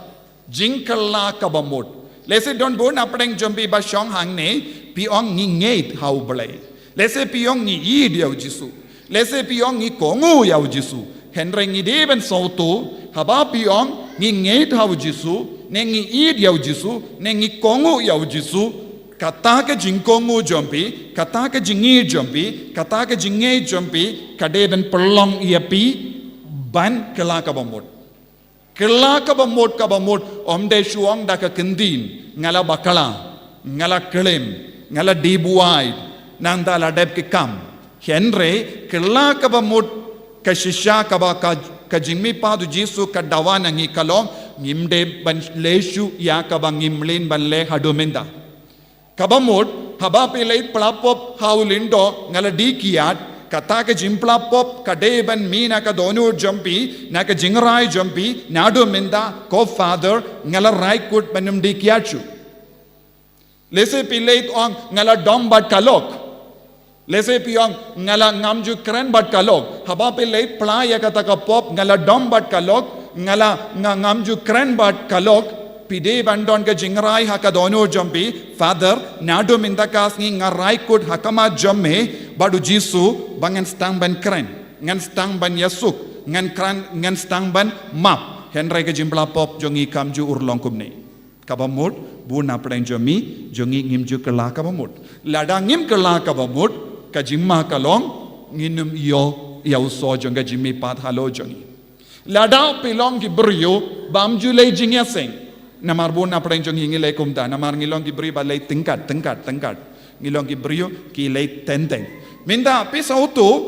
Jingkylla kaba mut. Lehse don bun na pdeng jong phi ba shong hangne, phi ong ngi ngeit ha U Blei. Lehse phi ong ngi ïeit ïa U Jisu. Lehse phi ong ngi kohnguh ïa U Jisu. Hynrei ngi dei ban sngewthuh, haba phi ong ngi ngeit ha U Jisu, ne ngi ïeit ïa U Jisu, ne ngi kohnguh ïa U Jisu, kata ka jingkohnguh jong phi, kata ka jingïeit jong phi, kata ka jingngeit jong phi, ka dei ban pynlong ïa phi ban kylla kaba mut. Kylla kaba mut, kaba mut, ym dei shu ong da ka kyntien, nga la bakla, nga la klim, nga la dih buaid, nangta la dep ki kam. Hynrei, kylla kaba mut, ka shisha kaba ka, ka jingmihpat U Jisu ka dawa na ngi ka long, ngim dei ban leh shuh ïa kaba ngim mlien ban leh haduh mynta. Kaba mut, haba phi leit pla pop ha u lyngdoh, nga la dih kiad, kata ka jingpla pop ka dei ban mih na ka dohnud jong phi, na ka jingrai jong phi, naduh mynta, ko Father, nga la rai kut ban ym dih kiad shuh. Lehse phi leit ong nga la dom bad ka lok. Lehse phi ong nga la, ngam ju kren bad ka lok. Haba phi leit pla ïa kata ka pop, nga la dom bad ka lok, nga la, nga, ngam ju kren bad ka lok. Phi dei ban don ka jingrai ha ka dohnud jong phi, Father, naduh mynta ka sngi nga rai kut ha khmat jong me bad U Jisu ba ngan sdang ban kren, ngan sdang ban ïasuk, ngan kren, ngan sdang ban map. Hynrei ka jingpla pop jong ngi kam ju urlong kumne. Kaba mut, bun na pdeng jong mi, jong ngi ngim ju kylla kaba mut. Lada ngim kylla kaba mut, ka jingma ka long, ngin ym ïoh ïa u soh jong ka jingmihpat halor jong ngi. Lada phi long ki briew bym ju leh jingïaseng. Namar bun na pdeng jong ngi ngi leh kumta, namar ngi long ki briew ba leh tyngkat, tyngkat, tyngkat. Ngi long ki briew ki leh teng teng. Mynta phi sngewthuh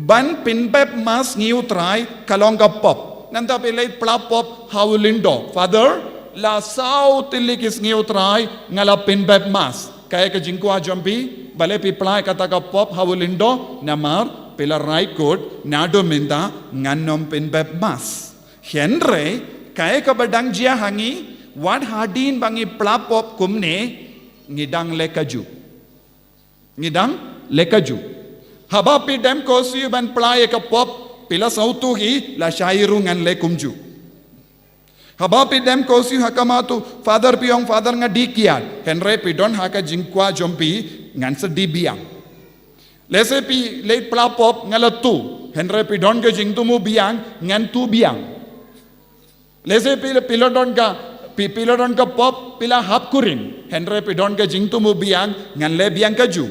ban pynbaptis ngi U Trai ka long ka pop. Nangta phi leit pla pop ha u lyngdoh. Father, la saw tylli ki sngi U Trai nga la pynbaptis. Kaei ka jingkwah jong phi, balei phi pla kata ka pop ha u lyngdoh, namar phi la rai kut, naduh mynta ngan ym pynbaptis. Hynrei, kaei kaba dang jia ha ngi, wat hadien ba ngi pla pop kumne, ngi dang leh kajuh. Ngi dang leh kajuh. Haba phi dem ko siew ban pla ïa ka pop, phi la sngewthuh hi, lashai ruh ngan leh kumjuh. Haba phi dem ko siew ha khmat u Father, phi ong Father nga dih kiad, hynrei phi don ha ka jingkwah jong phi, ngan sa dih biang. Lehse phi leit pla pop nga la tuh, hynrei phi don ka jingthmu biang, ngan tuh biang. Lehse phi la, phi la don ka, phi, phi la don ka pop, phi la hap kurim, hynrei phi don ka jingthmu biang, ngan leh biang kajuh.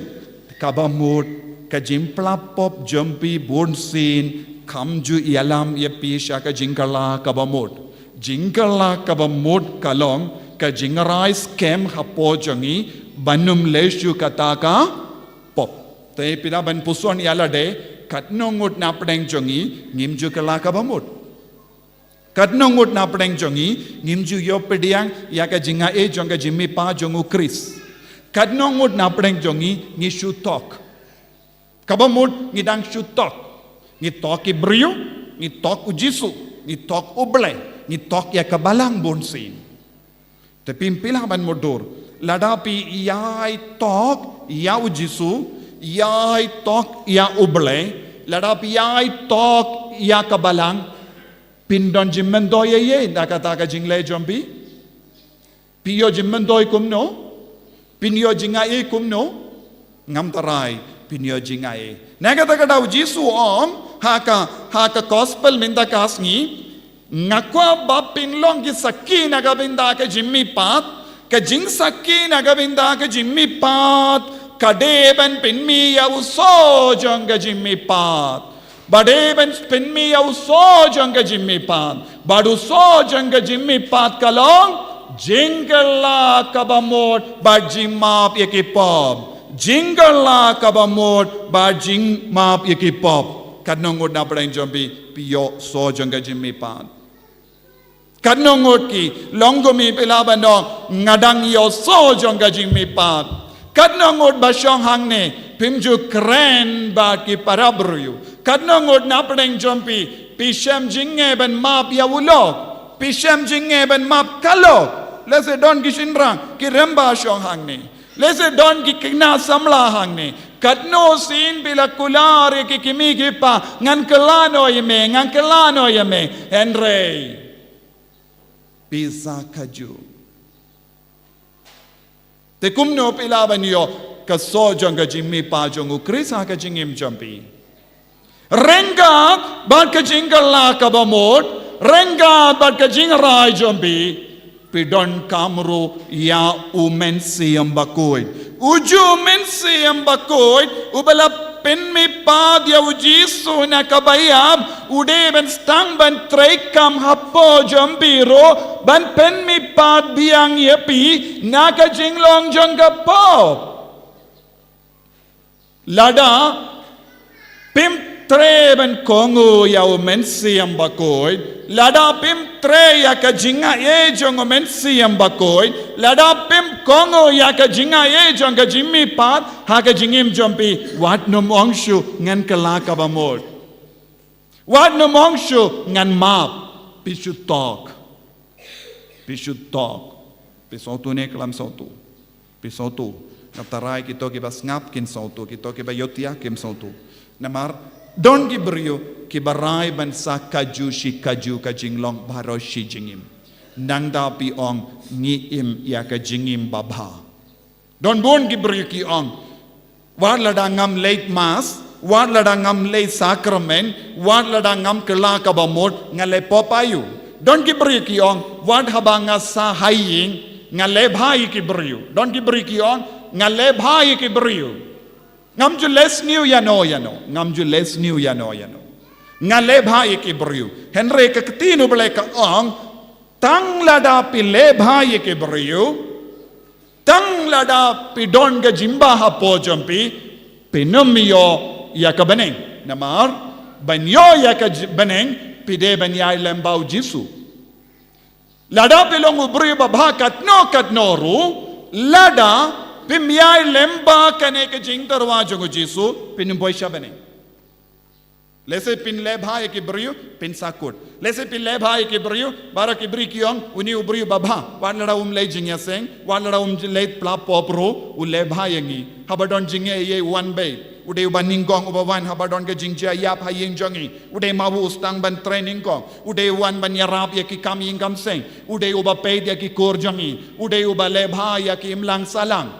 Kaba mut, ka jingpla pop jong phi bunsien, kam ju ïalam ïa phi sha ka jingkylla kaba mut. Jingkylla kaba mut ka long, ka jingrai skhem hapoh jong ngi, ban ym leh shuh kata ka pop. Te phi lah ban puson ïa lade, katno ngut na pdeng jong ngi, ngim ju kylla kaba mut. Katno ngut na pdeng jong ngi, ngim ju ïoh pdiang, ïa ka jingai jong ka jingmihpat jong U Khrist. Katno ngut na pdeng jong ngi, ngi shu thok. Kaba mut, ngi dang shu thok. Ngi thok ki briew, ngi thok U Jisu, ngi thok U Blei, ngi thok ïa ka balang bunsien. Te phi, phi lah ban mutdur. Lada phi ïai thok, ïa U Jisu, ïai thok, ïa U Blei, lada phi ïai thok, ïa ka balang, phin don jingmyntoi ïa ei, da kata ka jingleh jong phi. Phin ïoh jingmyntoi kumno? Phin ïoh jingai kumno? Ngam tharai, phin ïoh jingai. Na kata ka daw U Jisu u ong, ha ka, ha ka gospel mynta ka sngi, nga kwah ba phin long ki sakhi na ka bynta ka jingmihpat, ka jingsakhi na ka bynta ka jingmihpat, ka dei ban pynmih ïa u soh jong ka jingmihpat. Ba dei ban pynmih ïa u soh jong ka jingmihpat. Bad u soh jong ka jingmihpat ka long, jingkylla kaba mut, bad jingmap ïa ki pop. Jingkylla kaba mut, bad jingmap ïa ki pop. Katno ngut na pdeng jong phi, phi ïoh soh jong ka jingmihpat. Katno ngut ki, long kum i phi lah ban ong, nga dang ïoh soh jong ka jingmihpat. Katno ngut ba shong hangne, phim ju kren bad ki para briew. Katno ngut na pdeng jong phi, phi shem jingeh ban map ïa u lok. Phi shem jingeh ban map ka lok. Lehse don ki shynrang, ki rangbah shong hangne. Lehse don ki khynnah samla hangne. Katno sien phi la kular ïa ki kmie ki kpa, ngan kylla noh ïa me, ngan kylla noh ïa me. Hynrei pisa kaju. Te kumno phi lah ban ïoh ka soh jong ka jingmihpat jong u Khrist ha ka jingim jong phi? Ryngkat bad ka jingkylla kaba mut, ryngkat bad ka jingrai jong phi, phi donkam ruh ïa u Mynsiem Bakhuid. U ju Mynsiem Bakhuid, uba la pynmihpat ïa u Jisu na kaba ïap, u dei ban sdang ban treikam hapoh jong phi ruh, ban pynmihpat biang ïa phi na ka jinglong jong ka pop. Lada phim treh ban kohnguh ïa u Mynsiem Bakhuid, lada phim treh ïa ka jingaiei jong u Mynsiem Bakhuid, lada phim kohnguh ïa ka jingaiei jong ka jingmihpat ha ka jingim jong phi, wat nym ong shuh ngan kylla kaba mut. Wat nym ong shuh ngan map. Phi shu tok. Phi shu tok. Phi sawtu ne khlem sawtu. Phi sawtu. Nga tharai kito kiba sngap kin sawtu, kito kiba ïohi ïa kim sawtu. Namar don ki briew kiba rai ban sa kajuh shi kajuh ka jinglong baroh shi jingim. Nangta phi ong ngi im ïa ka jingim babha. Don bun ki briew ki ong, wat lada ngam leit Mass, wat lada ngam leit Sakramen, wat lada ngam kylla kaba mut, nga leh pop aïu. Don ki briew ki ong, wat haba nga sah ha ïing, nga leh bha ïa ki briew. Don ki briew ki ong, nga leh bha ïa ki briew. Ngam ju leh sniew ïano ïano, ngam ju leh sniew ïano ïano. Nga leh bha ïa ki briew. Hynrei ka ktien u Blei ka ong, tang lada phi leh bha ïa ki briew, tang lada phi don ka jingbha hapoh jong phi, phin ym ïoh ïa ka bneng. Namar ban ïoh ïa ka ji-, bneng, phi dei ban ïailem bad u Jisu. Lada phi long u briew babha katno katno ruh, lada phim ïailem bad kane ka jingtyrwa jong u Jisu, phin ym poi sha bneng. Lehse phin leh bha ïa ki briew, phin sa kut. Lehse phin leh bha ïa ki briew, baroh ki briew ki ong, une u briew babha. Wat lada um leh jingïaseng, wat lada um leh pla pop ruh, u leh bha ïa ngi. Haba don jingeh ïa u wan beit. U dei uba nyngkong uba wan haba don ka jingjia ïap ha ïing jong ngi. U dei ma u sdang ban trei nyngkong. U dei u wan ban ïarap ïa ki kam ïing kam sem. U dei uba peit ïa ki kur jong ngi. U dei uba leh bha ïa ki imlang sahlang.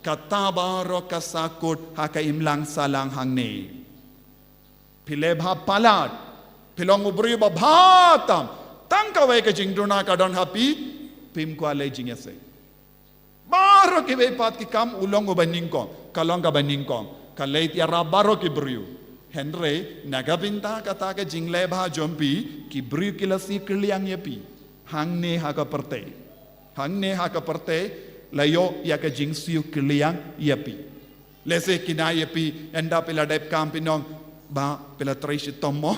Kata baroh ka sa kut ha ka imlang sahlang hangne. Phi leh bha palat. Phi long u briew babha tam. Tang kawei ka jingduna ka don ha phi. Phim kwah leh jingïaseng. Baroh kiwei pat ki kam u long uba nyngkong. Ka long kaba nyngkong. Ka leit ïarap baroh ki briew. Hynrei na ka bynta kata ka jingleh bha jong phi, ki briew ki la siew kylliang ïa phi. Hangne ha ka pyrthei. Hangne ha ka pyrthei la ïoh ïa ka jingsiew kylliang ïa phi. Lehse kine ïa phi, ynda phi la dep kam phin ong, bah, phi la trei shitom mo?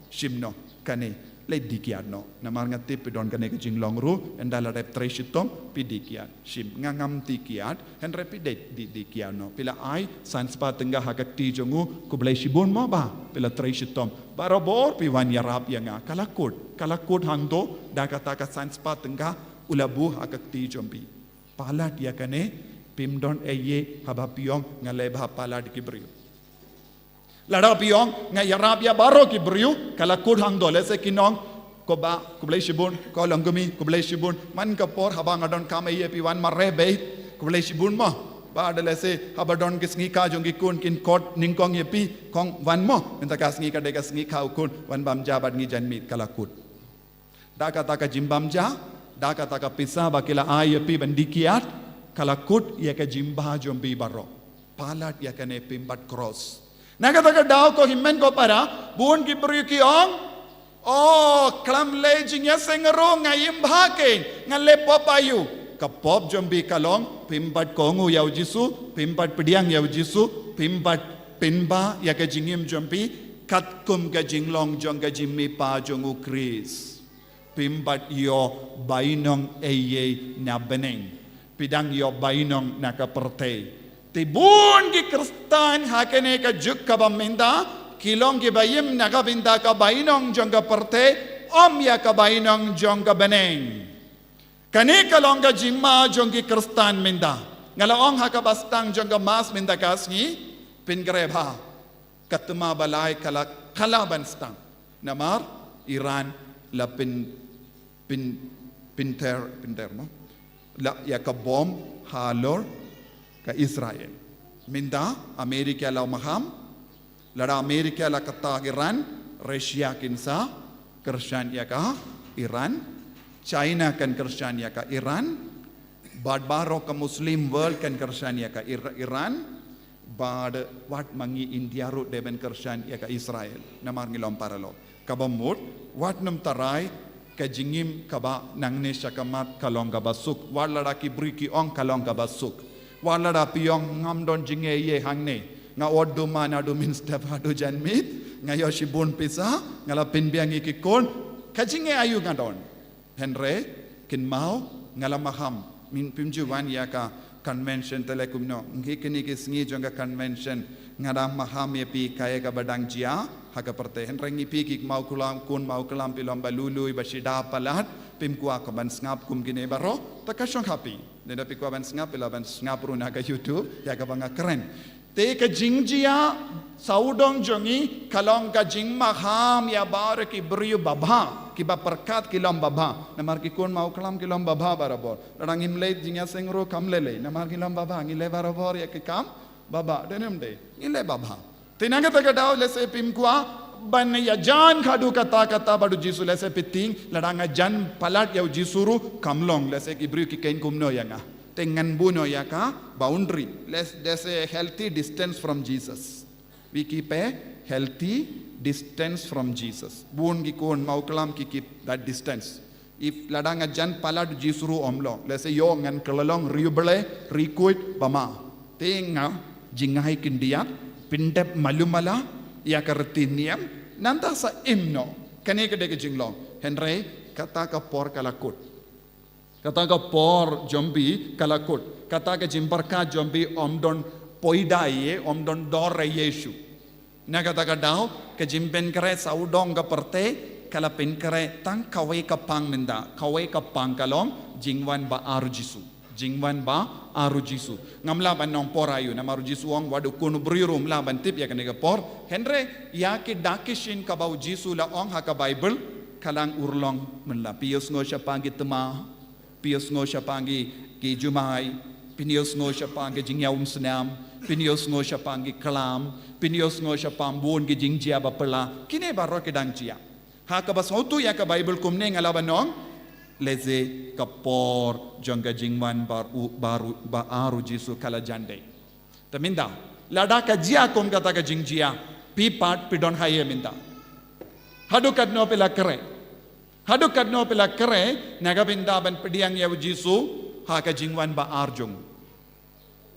Shim noh, kane, leit die kiad noh. Namar nga tip phi don kane ka jinglong ruh, ynda la dep trei shitom, phi die kiad. Shim, nga ngam die kiad, hynrei phi dei die, die kiad noh. Phi la ai san spah tyngka ha ka kti jong u, khublei shibun mo bah, phi la trei shitom. Barabor phi wan ïarap ïa nga, ka la kut, ka la kut hangto, da kata ka san spah tyngka, u la buh ha ka kti jong phi. Palat ïa kane, phim don ei ei haba phi ong nga leh bha palat ki briew. Lada phi ong nga ïarap ïa baroh ki briew, ka la kut hangto, lehse kin ong, ko bah, khublei shibun, ko longkmie, khublei shibun, man ka por haba nga donkam ei ei phi wan mareh beit, khublei shibun mo. Bad lehse haba don ki sngi ka jong ki khun kin khot nyngkong ïa phi, kong wan mo, mynta ka sngi ka dei ka sngi ka u khun, wan bam ja bad ngi jan miet, ka la kut. Da kata ka jingbam ja, da kata ka pisa ba ki la ai ïa phi ban die kiad, ka la kut ïa ka jingbha jong phi baroh. Palat ïa kane, phim pat cross. Na kata ka daw ko hynmen ko para, bun ki briew ki ong, oh, khlem leh jingïaseng ruh nga im bha kein, nga leh pop aïu. Ka pop jong phi ka long, phim pat kohnguh ïa u Jisu, phim pat pdiang ïa u Jisu, phim pat pynbha ïa ka jingim jong phi, katkum ka jinglong jong ka jingmihpat jong u Khrist. Phim pat ïoh bainong ei ei na bneng. Phi dang ïoh bainong na ka pyrthei. Te bun ki Khristan ha kane ka juk kaba mynta, ki long kiba im na ka bynta ka bainong jong ka pyrthei, ym ïa ka bainong jong ka bneng. Kane ka long ka jingma jong ki Khristan mynta. Nga la ong ha kaba sdang jong ka Mass mynta ka sngi, pynkreh bha. Ka thma ba lai ka la kylla ban sdang. Namar Iran la pyn, pyn, pynter, pynter mo. La ïa ka bom halor ka Israel. Mynta Amerika la maham, lada Amerika la kata Iran, Russia kin sa kyrshan ïa ka Iran, China kan kyrshan ïa ka Iran, bad baroh ka Muslim world kan kyrshan ïa ka Ir- Iran, bad wat ma ngi India ruh dei ban kyrshan ïa ka Israel. Namar ngi long paralok. Kaba mut, wat nym tharai ka jingim kaba nangne sha khmat ka long kaba suk. Wat lada ki briew ki ong ka long kaba suk. Wat lada phi ong ngam don jingeh hangne. Nga ot duma naduh mynstep haduh janmiet. Nga ïoh shibun pisa. Nga la pynbiang ïa ki khun. Ka jingeh aïu nga don. Hynrei kynmaw, nga la maham. Mynta phim ju wan ïa ka convention te leh kumno. Ngi kine ki sngi jong ka convention, nga da maham ïa phi kaei kaba dang jia ha ka pyrthei. Hynrei ngi phi ki maw klam, khun maw klam, phi long ba lui lui, ba shida palat, phim kwah ka ban sngap kum kine baroh. Te ka shong ha phi. Lada phi kwah ban sngap, phi lah ban sngap ruh na ka YouTube ïa kaba nga kren. Te ka jingjia sawdong jong ngi ka long ka jingmaham ïa baroh ki briew babha, kiba pyrkhat ki long babha. Namar ki khun maw klam ki long babha barabor. Lada ngim leh jingïaseng ruh kam lei lei. Namar ki long babha, ngi leh barabor ïa ki kam babha. Dei ne ym dei? Ngi leh babha. Te na kata ka daw, lehse phim kwah ban ïajan haduh katta katta bad u Jisu, lehse phi tieng, lada nga jan palat ïa u Jisu ruh kam long, lehse ki briew ki kheiñ kumno ïa nga. Te ngan buh noh ïa ka boundary. Let's, there's a healthy distance from Jesus. We keep a healthy distance from Jesus. Bun ki khun maw klam ki keep that distance. If lada nga jan palat u Jisu ruh ym long. Lehse ïoh ngan kylla long riewblei, riewkhuid, ba ma. Te nga jngai khyndiat, pyndep malu mala ïa ka riti niam, nangta sa im noh. Kane ka dei ka jinglong. Hynrei kata ka por ka la kut. Kata ka por jong phi ka la kut. Kata ka jingpyrkhat jong phi ym don poi da ïa, ym don dor ïa shuh. Na kata ka daw, ka jingpynkhreh sawdong ka pyrthei ka la pynkhreh tang kawei ka pang mynta, kawei ka pang ka long jingwan ba ar u Jisu. Jingwan ba ar u Jisu. Ngam lah ban ong por aïu, namar u Jisu u ong wat u Khun u briew ruh um lah ban tip ïa kane ka por. Hynrei ïa ki dak ki shin kaba u Jisu la ong ha ka Baibl ka la urlong mynta. Phi ïohsngew shaphang ki thma, phi ïohsngew shaphang ki, ki jumai, phin ïohsngew shaphang ki jingïaumsnam, phin ïohsngew shaphang ki khlam, phin ïohsngew shaphang bun ki jingjia ba phylla. Kine baroh ki dang jia. Ha kaba sngewthuh ïa ka Baibl kumne nga lah ban ong, lehse ka por jong ka jingwan ba ar u, ba ar u, ba ar u Jisu ka la jan dei. Te mynta, lada ka jia kum kata ka jingjia, phi pat phi don haei mynta? Haduh katno phi la khreh? Haduh katno phi la khreh na ka bynta ban pdiang ïa u Jisu ha ka jingwan ba ar jong u?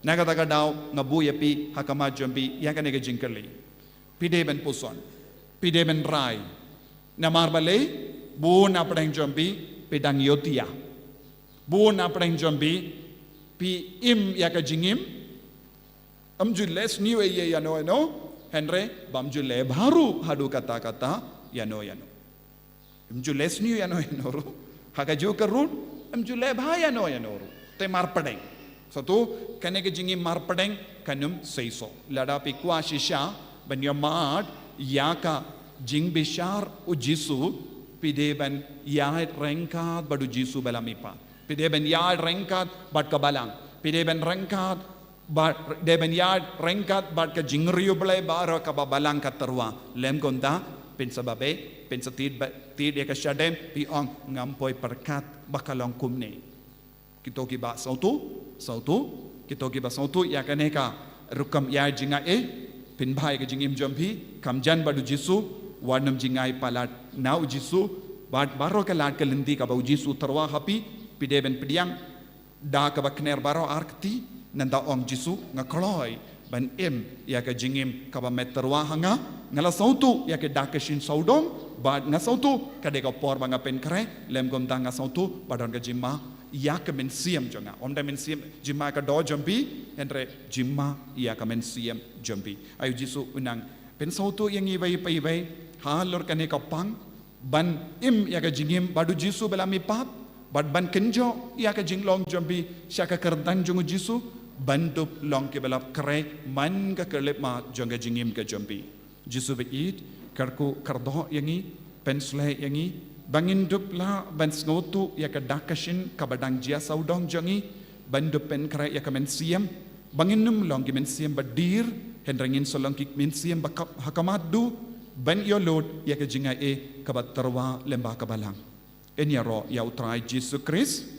Na kata ka daw nga buh ïa phi ha khmat jong phi ïa kane ka jingkylli. Phi dei ban puson, phi dei ban rai. Namar balei? Bun na pdeng jong phi phi dang ïohthiah. Bun na pdeng jong phi phi im ïa ka jingim. Ym ju leh sniew ei ei ïano ïano, hynrei bym ju leh bha ruh haduh katta katta ïano ïano. Ym ju leh sniew ïano ïano ruh. Ha kajuh ka rud, ym ju leh bha ïano ïano ruh. Te marpdeng. Satu, kane ka jingim marpdeng kan ym seisoh. Lada phi kwah shisha ban ïamad ïa ka jingbishar u Jisu, phi dei ban ïaid ryngkat bad u Jisu ba la mihpat. Phi dei ban ïaid ryngkat bad ka balang. Phi dei ban ryngkat bad, dei ban ïaid ryngkat bad ka jingriewblei baroh kaba balang ka tyrwa. Lym kumta, phin sa babe, phin sa tied ba, tied ïa ka shadem, phi ong ngam poi pyrkhat ba ka long kumne. Kito kiba sngewthuh, sngewthuh, kito kiba sngewthuh ïa kane ka rukom ïaid jngai, phin bha ïa ka jingim jong phi, kham jan bad u Jisu, wat nym jngai palat na u Jisu, bad baroh ka lad ka lynti kaba u Jisu tyrwa ha phi, phi dei ban pdiang da kaba kner baroh ar kti, nangta ong Jisu, nga kloi ban im ïa ka jingim kaba me tyrwa ha nga. Nga la sngewthuh ïa ki dak ki shin sawdong, bad nga sngewthuh ka dei ka por ba nga pynkhreh. Lym kumta nga sngewthuh ba don ka jingma ïa ka mynsiem jong nga. Ym dei mynsiem, jingma ka doh jong phi, hynrei jingma ïa ka mynsiem jong phi. Ai u Jisu u nang pynsngewthuh ïa ngi iwei pa iwei halor kane ka pang ban im ïa ka jingim bad u Jisu ba la mihpat, bad ban kynjoh ïa ka jinglong jong phi sha ka kyrdan jong u Jisu, ban dup long kiba la khreh man ka khyllipmat jong ka jingim ka jong phi. Jisu ba ïeit, kyrkhu kyrdoh ïa ngi, pynshlei ïa ngi ba ngin dup lah ban sngewthuh ïa ka dak ka shin kaba dang jia sawdong jong ngi, ban dup pynkhreh ïa ka mynsiem, Ba ngin ym long ki mynsiem ba dier, hynrei ngin sa long ki mynsiem ba kap ha ka mat duh, ban ïoh lut ïa ka jingaiei kaba tyrwa lyngba ka Balang. Ngin ïaroh ïa U Trai Jisu Khrist.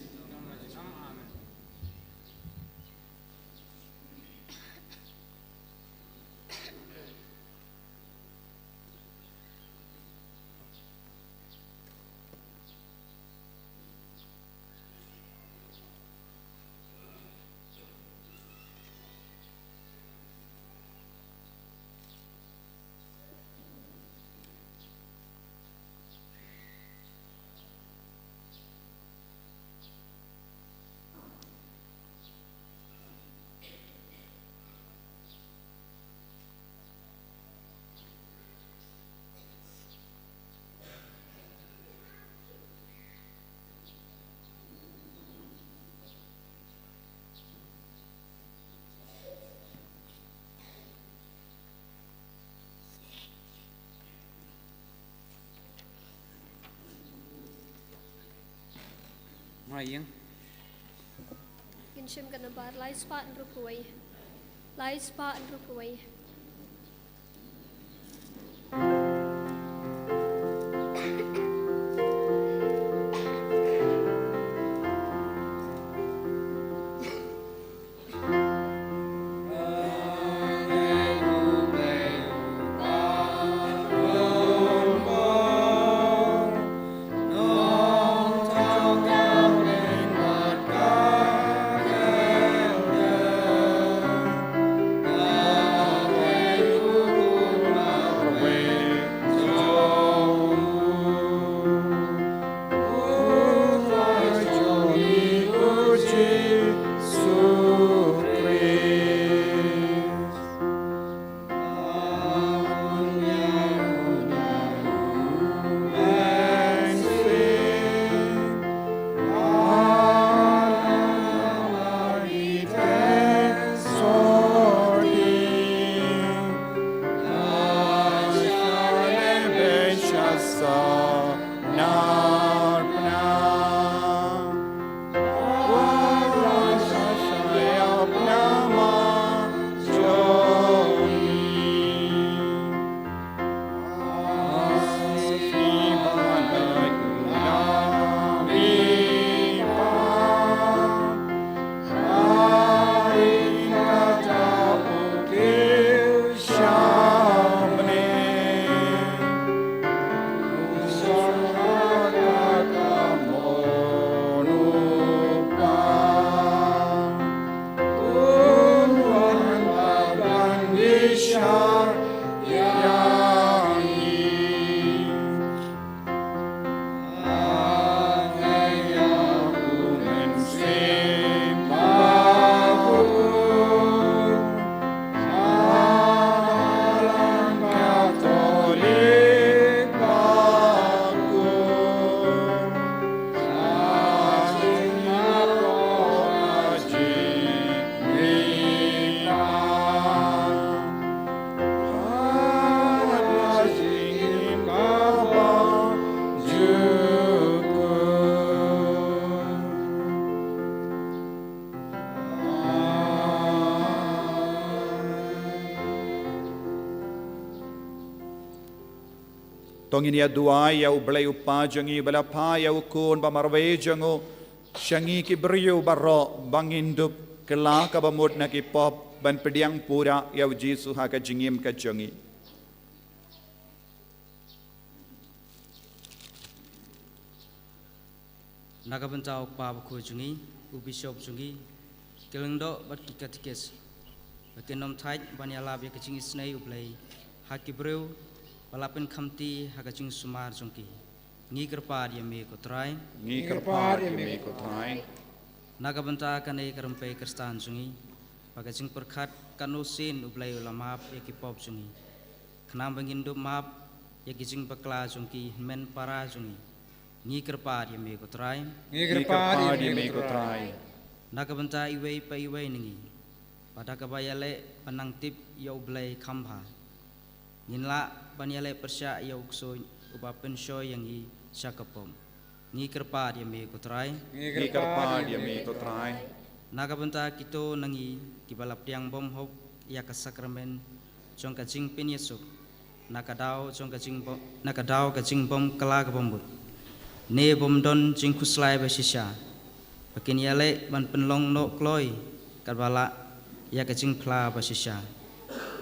Ngin shim ka nambar lai spah hynriewphew wei. Lai spah hynriewphew wei. To ngin ïa duwai ïa U Blei U Kpa jong ngi, ba la phah ïa U Khun ba marwei jong u sha ngi ki briew baroh, ba ngin dup kylla kaba mut na ki pop, ban pdiang pura ïa U Jisu ha ka jingim ka jong ngi. Na ka bynta u kpa bakhuid jong ngi, u bishop jong ngi, ki lyngdoh bad ki katikis, ba kin ym thait ban ïalap ïa ka jingisynei U Blei ha ki briew ba la pynkhamti ha ka jingsumar jong ki. Ngi kyrpad ïa me ko Trai. Ngi kyrpad ïa me ko Trai. Na ka bynta kane ka rympei Khristan jong ngi, ba ka jingpyrkhat katno sien U Blei u la map ïa ki pop jong ngi, khnang ba ngin dup map ïa ki jingbakla jong ki hynmen para jong ngi. Ngi kyrpad ïa me ko Trai. Ngi kyrpad ïa me ko Trai. Na ka bynta iwei pa iwei na ngi, ba da kaba ïaleh ban nang tip ïa U Blei kham bha, ngin lah ban ïaleh pyrshah ïa u ksuid uba pynshoi ïa ngi sha ka pop. Ngi kyrpad ïa me ko Trai. Ngi kyrpad ïa me ko Trai. Na ka bynta kito na ngi kiba la pdiang bymhok ïa ka sakramen jong ka jingpynïasuk, na ka daw jong ka jingbo-, na ka daw ka jingbymkylla kaba mut, ne bym don jingkhuslai ba shisha, ba kin ïaleh ban pynlong noh kloi katba lah ïa ka jingphla ba shisha.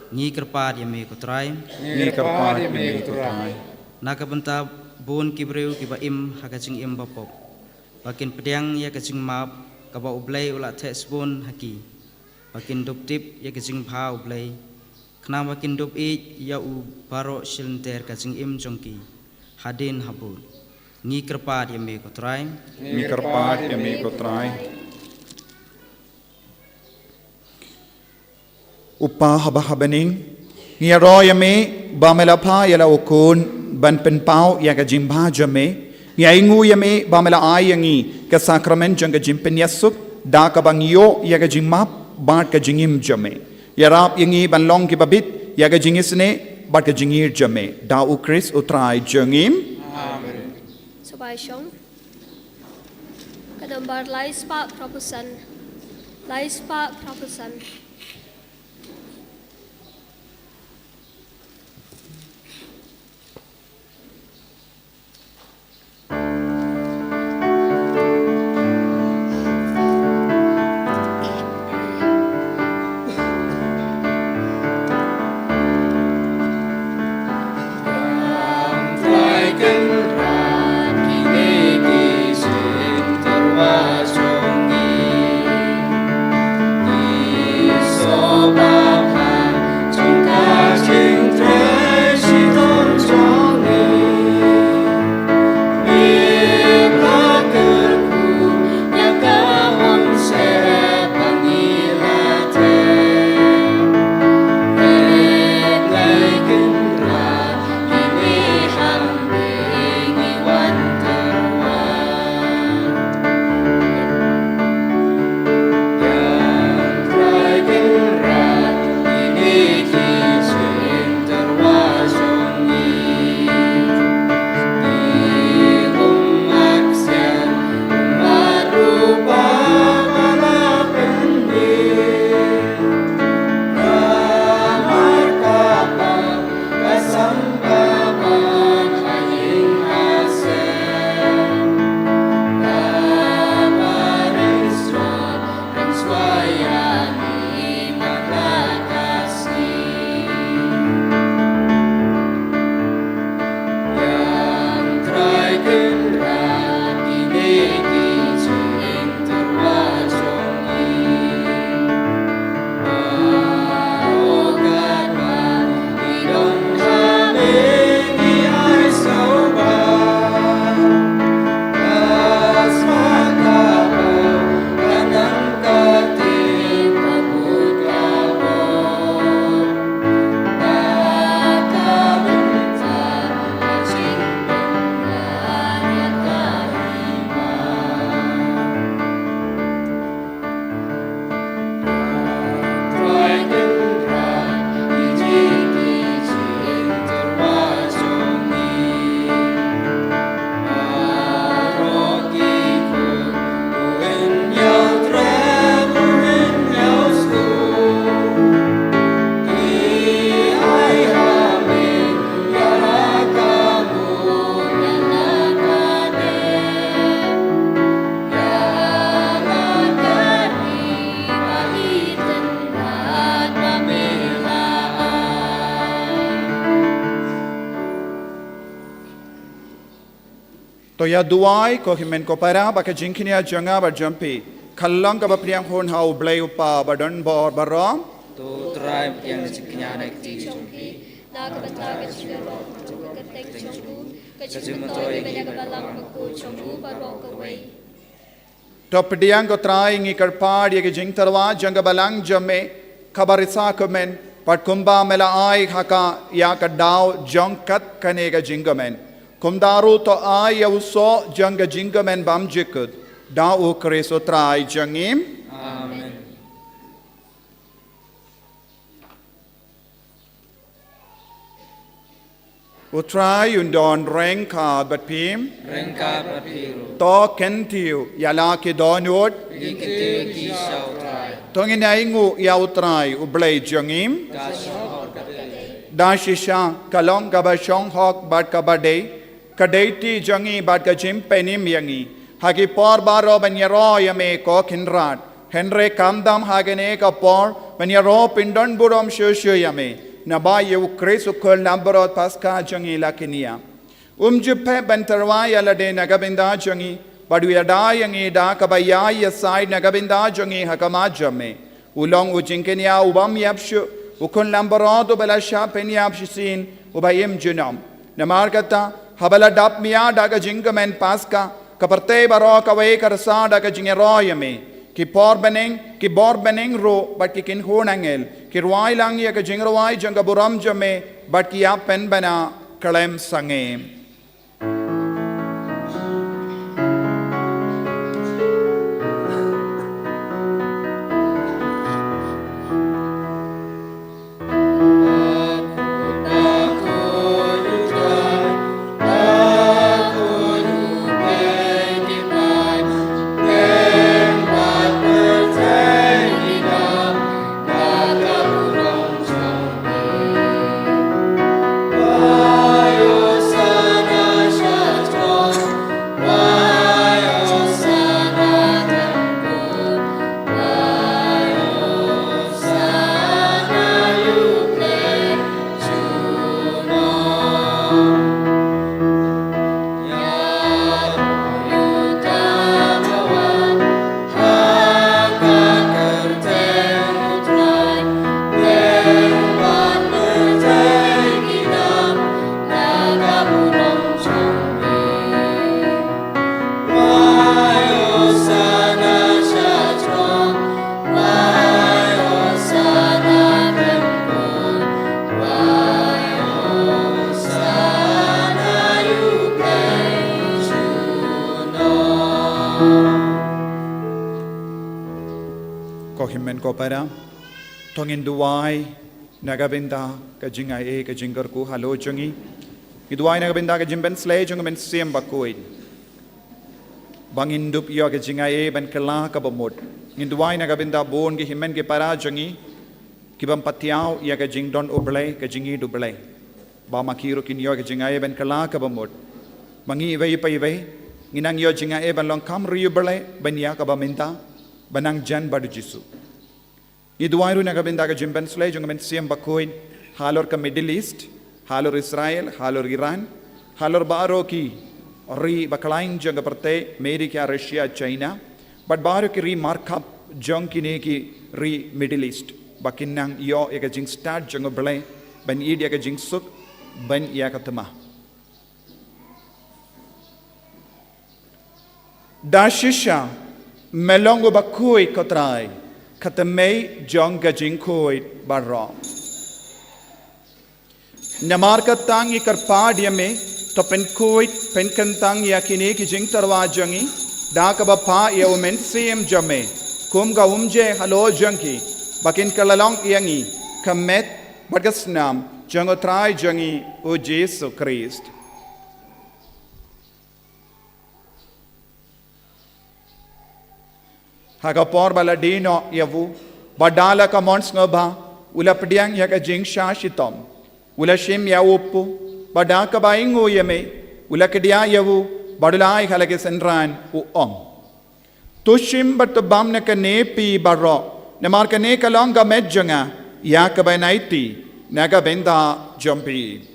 Ngi kyrpad ïa me ko Trai. Ngi kyrpad ïa me ko Trai. Na ka bynta bun ki briew kiba im ha ka jingim bapop, ba kin pdiang ïa ka jingmap kaba U Blei u la theh sbun ha ki, ba kin dup tip ïa ka jingbha U Blei, khnang ba kin dup ïeit ïa u baroh shilynter ka jingim jong ki hadien habud. Ngi kyrpad ïa me ko Trai. Ngi kyrpad ïa me ko Trai. U Kpa haba ha bneng, ngi ïaroh ïa me ba me la phah ïa la u Khun ban pynpaw ïa ka jingbha jong me. Ngi ainguh ïa me ba me la ai ïa ngi ka sakramen jong ka jingpynïasuk, da kaba ngi ïoh ïa ka jingmap bad ka jingim jong me. Ïarap ïa ngi ban long kiba bit ïa ka jingisynei bad ka jingïeit jong me, da U Khrist U Trai jong ngi. Amen. Sngewbha shong. Ka nombar lai spah phra phew san. Lai spah phra phew san. To ïa duwai ko hynmen ko para, ba ka jingkñia jong nga bad jong phi kan long kaba pdiang hun ha U Blei U Kpa badonbor baroh. To U Trai pdiang ka jingkñia na ka kti jong phi. Na ka bynta ka jingïaroh ka kyrteng jong u, ka jingmyntoi ïa ka balang bakhuid jong u baroh kawei. To pdiang ko Trai, ngi kyrpad ïa ka jingtyrwa jong ka balang jong me kaba risa kumne, bad kumba me la ai ha ka ïa ka daw jong kat kane ka jingkmen, kumta ruh to ai ïa u soh jong ka jingkmen bymjukut, da U Khrist U Trai jong ngi. Amen. U Trai un don ryngkat bad phi. Ryngkat bad phi ruh. To kyntiew ïa la ki dohnud. Phi kyntiew ki sha u Trai. To ngin ïa ainguh ïa u Trai u Blei jong ngi. Ka shong hok bad ka dei. Da shisha ka long kaba shong hok bad kaba dei, ka dei ti jong ngi bad ka jingpynim ïa ngi. Ha ki por baroh ban ïaroh ïa me ko Kynrad. Hynrei kam dam ha kane ka por ban ïaroh pyndonburom shuh shuh ïa me. Naba ïa u Khrist u khun langbrot Paskha jong ngi la kynnoh. Um ju pep ban tyrwa ïa lade na ka bynta jong ngi, bad u ïada ïa ngi da kaba ïaid ïasaid na ka bynta jong ngi ha khmat jong me. U long u jingkynnoh u bym ïap shuh, u khun langbrot uba la shah pynïap shisien, uba im junom. Namar kata, haba la dap mih da ka jingkmen Paskha, ka pyrthei baroh kawei ka rsa da ka jingïaroh ïa me. Ki bor bneng, ki bor bneng ruh bad ki kynhun angel ki rwai lang ïa ka jingrwai jong ka burom jong me, bad ki ïa pynbna khlem sangeh. Ko hynmen ko para, to ngin duwai na ka bynta ka jingai ei ka jingkyrkhu halor jong ngi. Ngi duwai na ka bynta ka jingpynsleh jong ka Mynsiem Bakhuid. Ba ngin dup ïoh ka jingai ei ban kylla kaba mut. Ngin duwai na ka bynta bun ki hynmen ki para jong ngi ki bym pat thiaw ïa ka jingdon U Blei, ka jingïeit U Blei. Ba ma ki ruh kin ïoh ka jingai ei ban kylla kaba mut. Ma ngi iwei pa iwei ngin nang ïoh jingai ei ban long kam ri U Blei, ban ïa kaba mynta, ban nang jan bad U Jisu. Ngi duwai ruh na ka bynta ka jingpynsleh jong ka Mynsiem Bakhuid halor ka Middle East, halor Israel, halor Iran, halor baroh ki ri ba khlaiñ jong ka pyrthei, America, Russia, China, bad baroh ki ri markhap jong kine ki ri Middle East, ba kin nang ïoh ïa ka jingstad jong U Blei, ban ïeit ïa ka jingsuk, ban ïa ka thma. Da shisha me long uba khuid ko Trai, ka thymmei jong ka jingkhuid baroh. Namar kata ngi kyrpad ïa me, to pynkhuid pynkyntang ïa kine ki jingtyrwa jong ngi da kaba phah ïa U Mynsiem jong me kum ka umjai halor jong ki, ba kin kylla long ïa ngi ka met bad ka snam jong U Trai jong ngi U Jisu Khrist. Ha ka por ba la die noh ïa u, bad da la ka mon sngewbha, u la pdiang ïa ka jingshah shitom, u la shim ïa u kpu, bad da kaba ainguh ïa me, u la kdiah ïa u, bad u la ai ha la ki synran, u ong: To shim bad to bam na kane phi baroh, namar kane ka long ka met jong nga, ïa kaba yn aiti na ka bynta jong phi.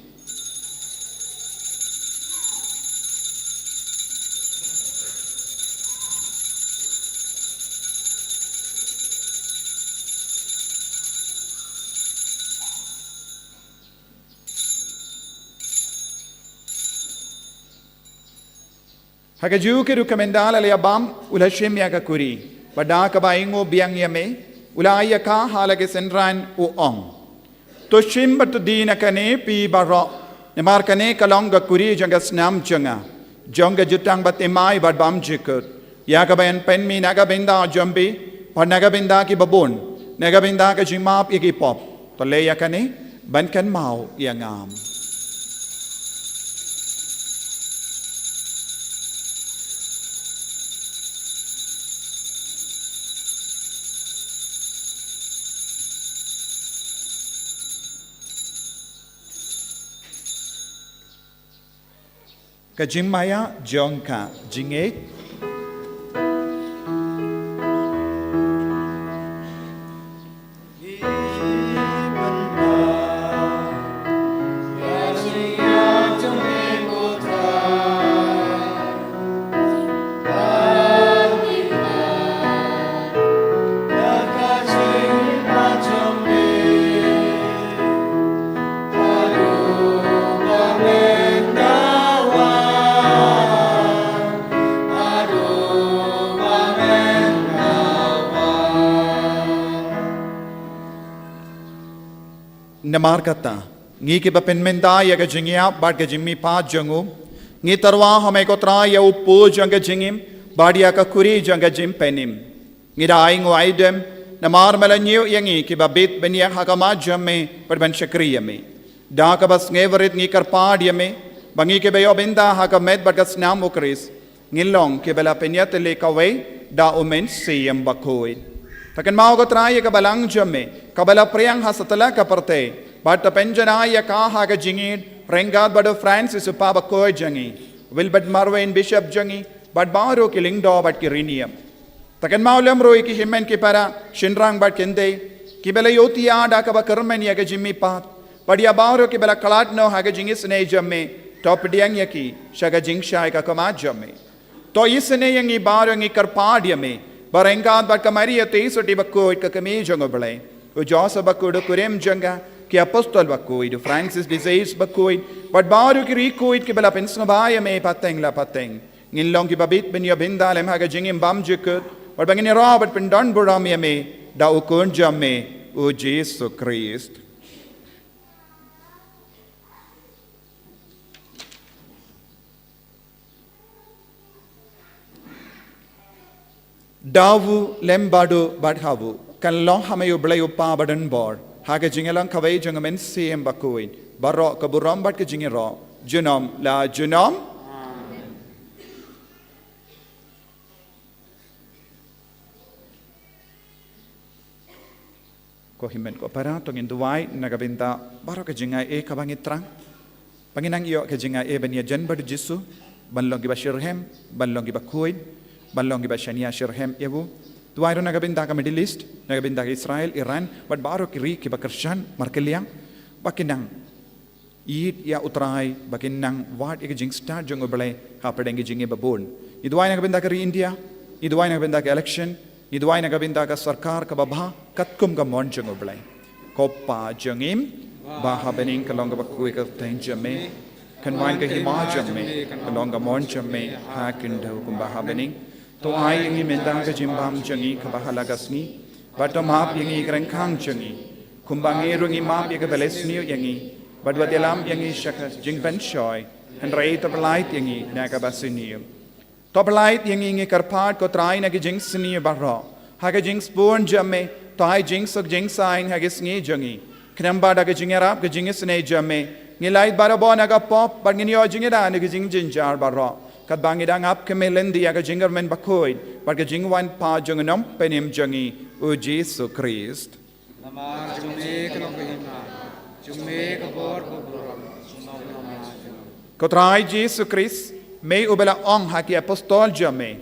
Ha kajuh ka rukom ynda la ïa bam, u la shim ïa ka kuri, bad da kaba ainguh biang ïa me, u la ai ïa ka ha la ki synran, u ong: To shim bad to die na kane phi baroh, namar kane ka long ka kuri jong ka snam jong nga, jong ka jutang bathymmai bad bymjukut, ïa kaba yn pynmih na ka bynta jong phi bad na ka bynta kiba bun, na ka bynta ka jingmap ïa ki pop. To leh ïa kane ban kynmaw ïa nga. Ka jingmaïa jong ka jingngeit. Namar kata, ngi kiba pynmynta ïa ka jingïap bad ka jingmihpat jong u, ngi tyrwa ha me ko Trai ïa u pud jong ka jingim bad ïa ka khuri jong ka jingpynim. Ngi da ai nguh ai dem namar me la ñiew ïa ngi kiba bit bniah ha khmat jong me bad ban shakri ïa me. Da kaba sngewrit ngi kyrpad ïa me ba ngi kiba ïoh bynta ha ka met bad ka snam u Khrist, ngin long kiba la pynïatylli kawei da u Mynsiem Bakhuid. Ta kynmaw ko Trai ïa ka balang jong me kaba la pdiang ha satlak ka pyrthei, bad ta pynjanai ïa ka ha ka jingïeit ryngkat bad u Francis u Papa Bakhuid jong ngi, Wilbert Marwein Bishop jong ngi, bad baroh ki lyngdoh bad ki riewniam. Ta kynmaw lem ruh ïa ki hynmen ki para, shynrang bad kynthei kiba la ïohthiah da kaba kyrmen ïa ka jingmihpat, bad ïa baroh kiba la khlad noh ha ka jingisynei jong me, to pdiang ïa ki sha ka jingshai ka khmat jong me. To isynei ïa ngi baroh, ngi kyrpad ïa me ba ryngkat bad ka Maria Theisotti Bakhuid ka kmie jong u Blei, u Joseph Bakhuid u kurim jong ka, ki apostol bakhuid, u Francis de Sales Bakhuid, bad baroh ki riewkhuid kiba la pynsngewbha ïa me pateng la pateng, ngin long kiba bit ban ïoh bynta lem ha ka jingim bymjukut, bad ba ngin ïaroh bad pyndonburom ïa me da u Khun jong me, u Jisu Khrist. Da u lem bad u bad ha u, kan long ha me U Blei U Kpa badonbor, ha ka jingïalang kawei jong u Mynsiem Bakhuid, baroh ka burom bad ka jingïaroh, junom la junom. Ko hynmen ko para, to ngin duwai na ka bynta baroh ka jingai ei kaba ngi thrang. Ba ngin nang ïoh ka jingai ei ban ïajan bad u Jisu, ban long kiba shitrhem, ban long kiba khuid, ban long kiba shaniah shitrhem ïa u. Duwai ruh na ka bynta ka Middle East, na ka bynta ka Israel, Iran, bad baroh ki ri kiba kyrshan markylliang, ba kin nang ïeit ïa u Trai, ba kin nang wad ïa ka jingstad jong u Blei hapdeng ki jingim babun. Ngi duwai na ka bynta ka ri India, ngi duwai na ka bynta ka election, ngi duwai na ka bynta ka sorkar kaba bha katkum ka mon jong u Blei. Ko Pa jong ngi ba ha bneng, ka long kaba khuid ka kyrteng jong me. Kan wan ka hima jong me, kan long ka mon jong me ha khyndew kumba ha bneng. To ai ïa ngi mynta ka jingbam jong ngi kaba ha la ka sngi. Bad to map ïa ngi ki ryngkang jong ngi, kumba ngi ruh ngi map ïa kiba leh sniew ïa ngi. Bad wat ïalam ïa ngi sha ka jingpynshoi, hynrei to pyllait ïa ngi na kaba sniew. To pyllait ïa ngi, ngi kyrpad ko Trai, na ki jingsniew baroh. Ha ka jingsbun jong me, to ai jingsuk jingsaiñ ha ki sngi jong ngi. Khnang ba da ka jingïarap ka jingisynei jong me, ngin lait barabor na ka pop bad ngin ïoh jingïada na ki jingjynjar baroh, katba ngi dang ap khmih lynti ïa ka jingkyrmen bakhuid bad ka jingwan pat jong u Nongpynim jong ngi, u Jisu Khrist. Namar jong me ka long ka hima, jong me ka bor ka burom, junom la junom. Ko Trai Jisu Khrist, me uba la ong ha ki apostol jong me,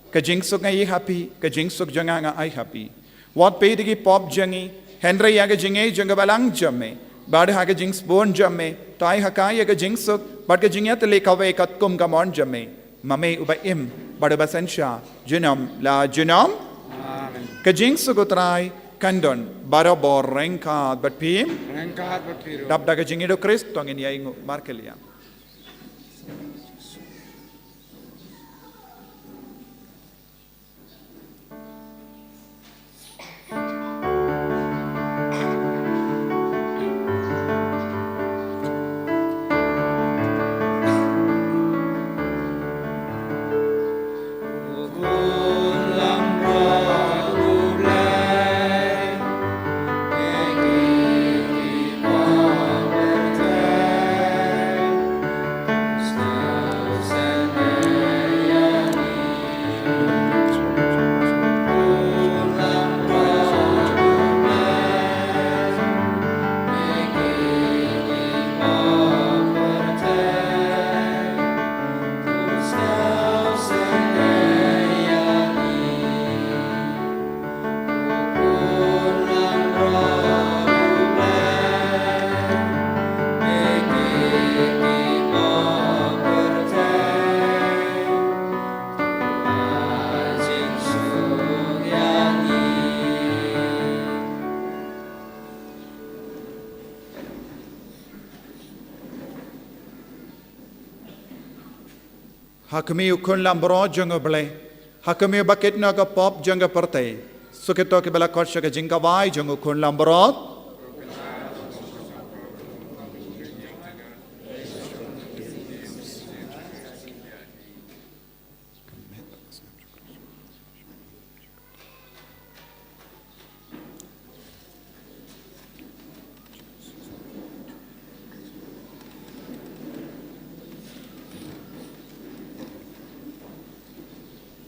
ka jingsuk nga ai ha phi, ka jingsuk jong nga nga ai ha phi. Wat peit ïa ki pop jong ngi, hynrei ïa ka jingngeit jong ka balang jong me, bad ha ka jingsbun jong me, to ai ha ka ïa ka jingsuk bad ka jingïatylli kawei katkum ka mon jong me. Ma me uba im bad uba synshar junom la junom. Amen. Ka jingsuk u Trai kan don barabor ryngkat bad phi. Ryngkat bad phi ruh. Dap da ka jingïeit u Khrist to ngin ïainguh markylliang. Ha khmih u Khun Langbrot jong U Blei, ha khmih u ba kit noh ka pop jong ka pyrthei, sa kito kiba la khot sha ka jingkawei jong u Khun Langbrot.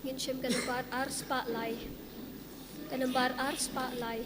Ngin shim ka nambar ar spah lai. Ka nambar ar spah lai.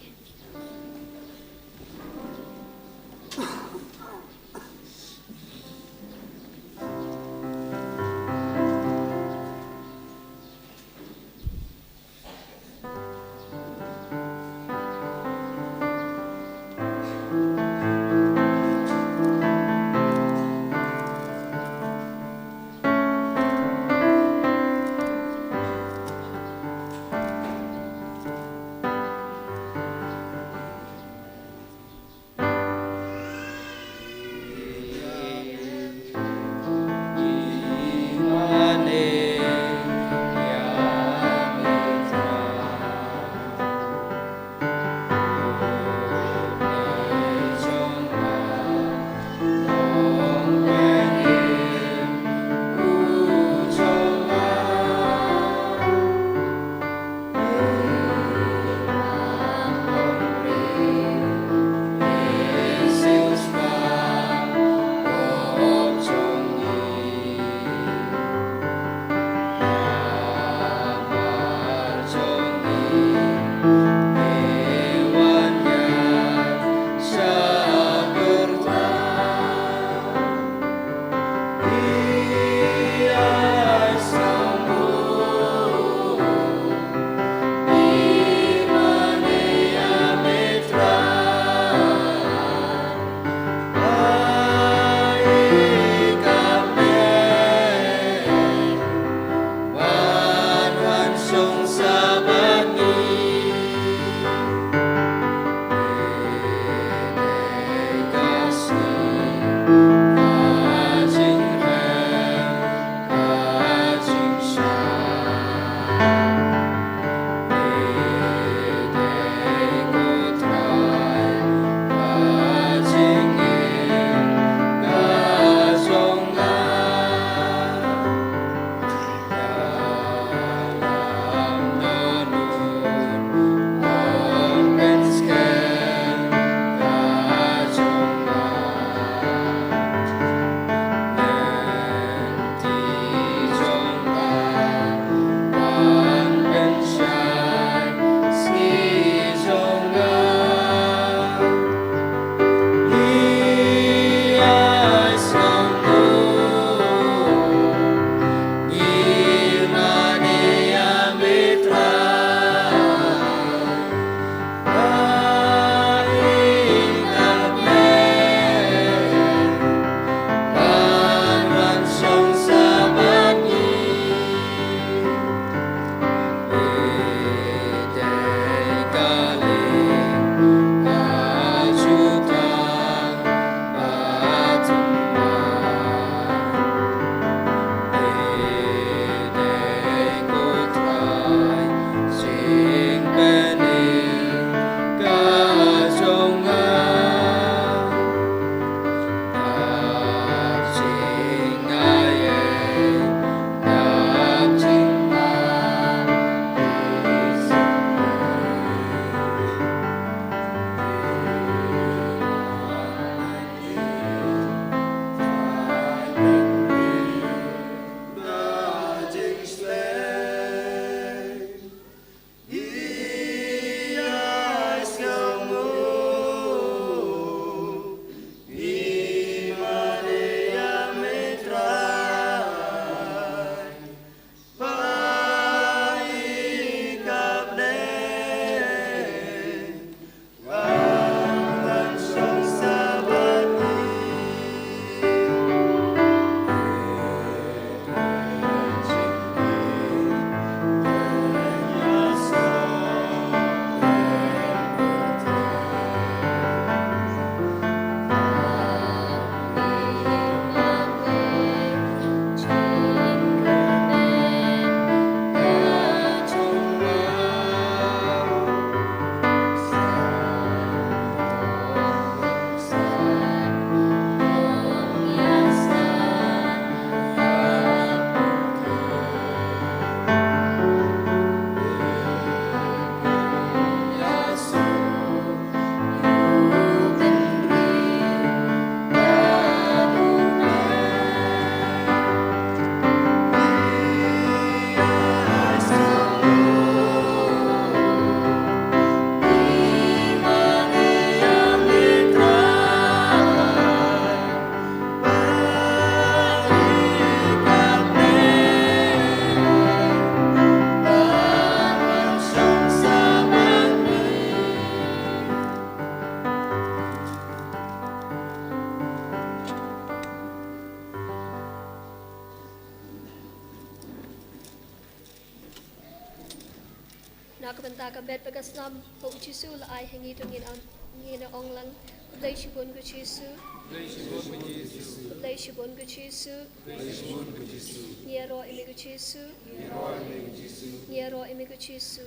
Na ka bynta ka met bad ka snam ba u Jisu u la ai ha ngi, to ngin ong, ngin ong lang: Khublei shibun ko Jisu. Khublei shibun ko Jisu. Khublei shibun ko Jisu. Khublei shibun ko Jisu. Ngi ïaroh ïa me ko Jisu. Ngi ïaroh ïa me ko Jisu. Ngi ïaroh ïa me ko Jisu.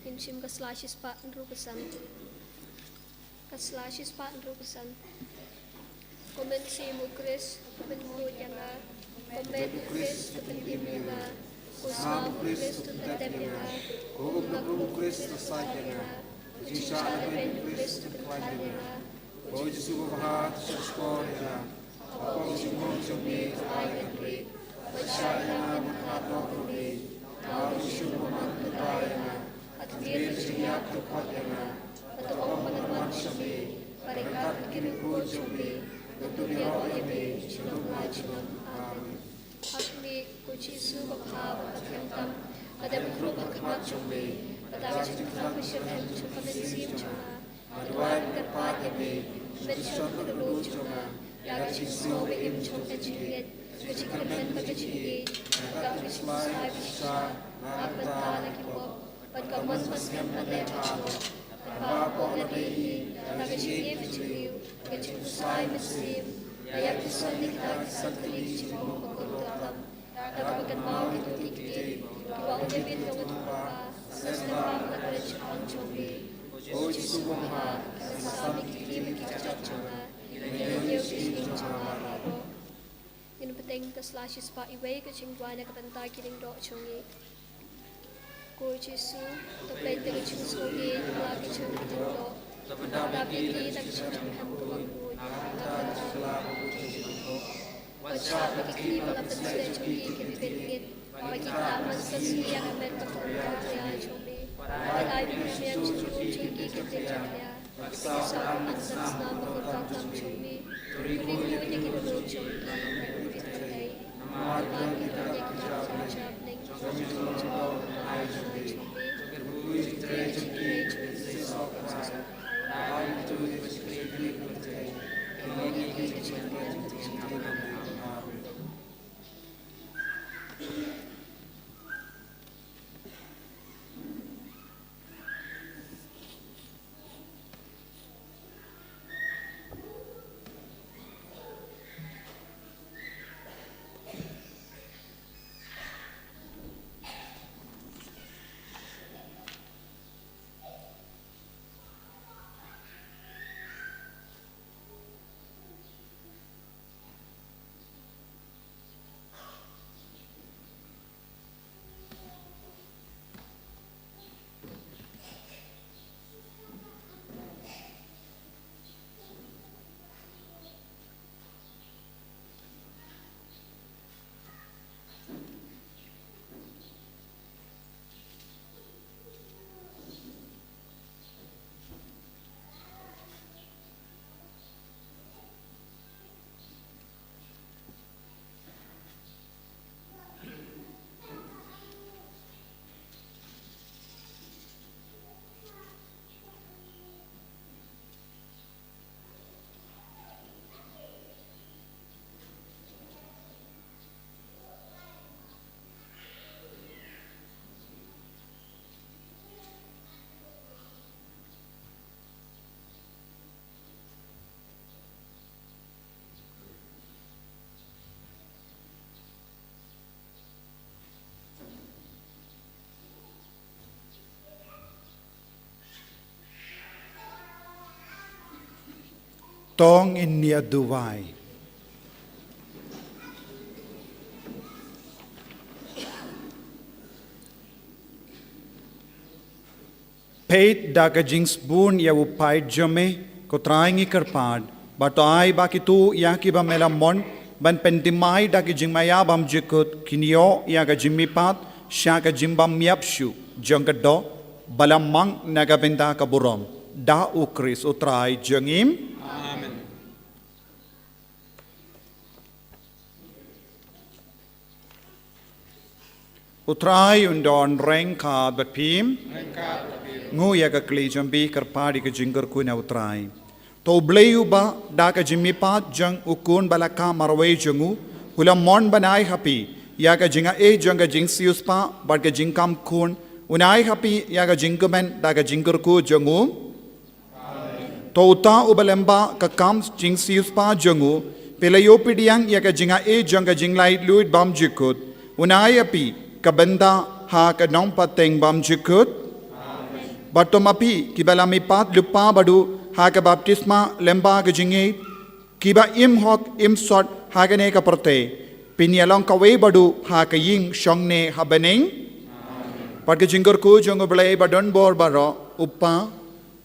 Ngi ïa shim ka sla shispah hynriewphew san. Ka sla shispah hynriewphew san. Ko Mynsiem u Khrist, pynkhuid ïa nga. Ko Met u Khrist, pynim ïa nga. Ko Sam u Khrist, pyntep ïa nga. Ko Um u Khrist, said ïa nga. Ko Jingshah Labeiñ u Khrist, pynkhlaiñ ïa nga. Ko Jisu Babha, shahshkor ïa nga. Hapoh ka jingmut jong me, to ai ngan rieh. Wat shah ïa nga man ka doh jong me. Nga u Jisu, ba man, to ai ïa nga. Wat khmih ka jingïap, to khot ïa nga. Wat ong ba ngan wan sha me. Bad ryngkat ki riewkhuid jong me, ngin ïaroh ïa me junom la junom. Amen. Ha khmih, ko Jisu Babha ba kordor tam, nga dem khrup ha khmat jong me. Bad da ka jingthrang ba shitrhem jong ka mynsiem jong nga, nga duwai bad kyrpad ïa me, men shon bad ruh jong nga ïa ka jingsngew ba im jong ka jingngeit, ka jingkyrmen bad ka jingïeit, ka jingslai ba shisha na ka bynta la ki pop, bad ka mon ba skhem ban leh bha. Bad ba hapoh lade hi, da ka jingim jong u, ka jingkhuslai mynsiem, la ïa kyrshan ïa kita ki san tylli ki jingmut ba kordor tam. Da kaba kynmaw ïa kito ki ktien, kiba u Dabid u nongïathuhlypa, la sdang ha ka kyrteng jong me. Ko Jisu Babha, kynsan ïa ki kti bad ki kjat jong nga, ïa ka jingïeit jong nga baroh. Ngin bteng ka sla shispah iwei, ka jingduwai na ka bynta ki lyngdoh jong ngi. Ko Jisu, to peit ïa ka jingsngewbha ïa la ki jong ngi ki lyngdoh. To pyndap ïa ki da ka jingkyrkhu, na ka bynta ka jingkylla ka jong ngi ki lyngdoh. Wat shah ba ki kti ba la pynsngew jong ngi kin pynngeit, ba kin da man ka sngi ïa ka met ba kordor jong me. Wat ai ba ki kti jong ngi kin pynngeit. Ba ki saw ang ka snam ba kordor tam jong me. To ri ko ïa ki kynroh jong ki, namar ki don ïa ki jingkyrkhu jong me. Jong me jong me jong me. Ai jong me. Jong me jong me jong me. Ai jong me. Amen. To ngin ïa duwai. Peit da ka jingsbun ïa u paid jong me, ko Trai, ngi kyrpad, ba to ai ba kito ïa kiba me la mon ban pynthymmai da ki jingmaïa bymjukut kin ïoh ïa ka jingmihpat sha ka jingbymïap shuh jong ka doh ba la mang na ka bynta ka burom, da U Khrist U Trai jong ngi. Amen. U Trai un don ryngkat bad phi. Ryngkat bad phi. Nguh ïa ka kli jong phi, kyrpad ïa ka jingkyrkhu na U Trai. To U Blei uba da ka jingmihpat jong U Khun ba la kah marwei jong u, u la mon ban ai ha phi ïa ka jingaiei jong ka jingsiewspah bad ka jingkam khun, Un ai ha phi ïa ka jingkmen da ka jingkyrkhu jong u. To uta uba lyngba ka kam jingsiewspah jong u phi la ïoh pdiang ïa ka jingaiei jong ka jinglaitluid bymjukut. Un ai ha phi ka bynta ha ka nongpateng bymjukut. Bad to ma phi kiba la mihpat lypa bad u ha ka baptisma lyngba ka jingïeit, kiba im hok im sot ha kane ka pyrthei, phin ïa long kawei bad u ha ka ïing shongne ha bneng. Bad ka jingkyrkhu jong U Blei ba don bor baroh, U Kpa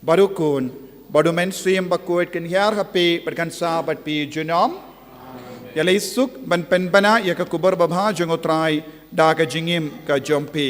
bad U Khun bad U Mynsiem Bakhuid, kan hiar ha phi bad kan sah bad phi junom. Ïaleh suk ban pynbna ïa ka khubor babha jong U Trai da ka jingim ka jong phi.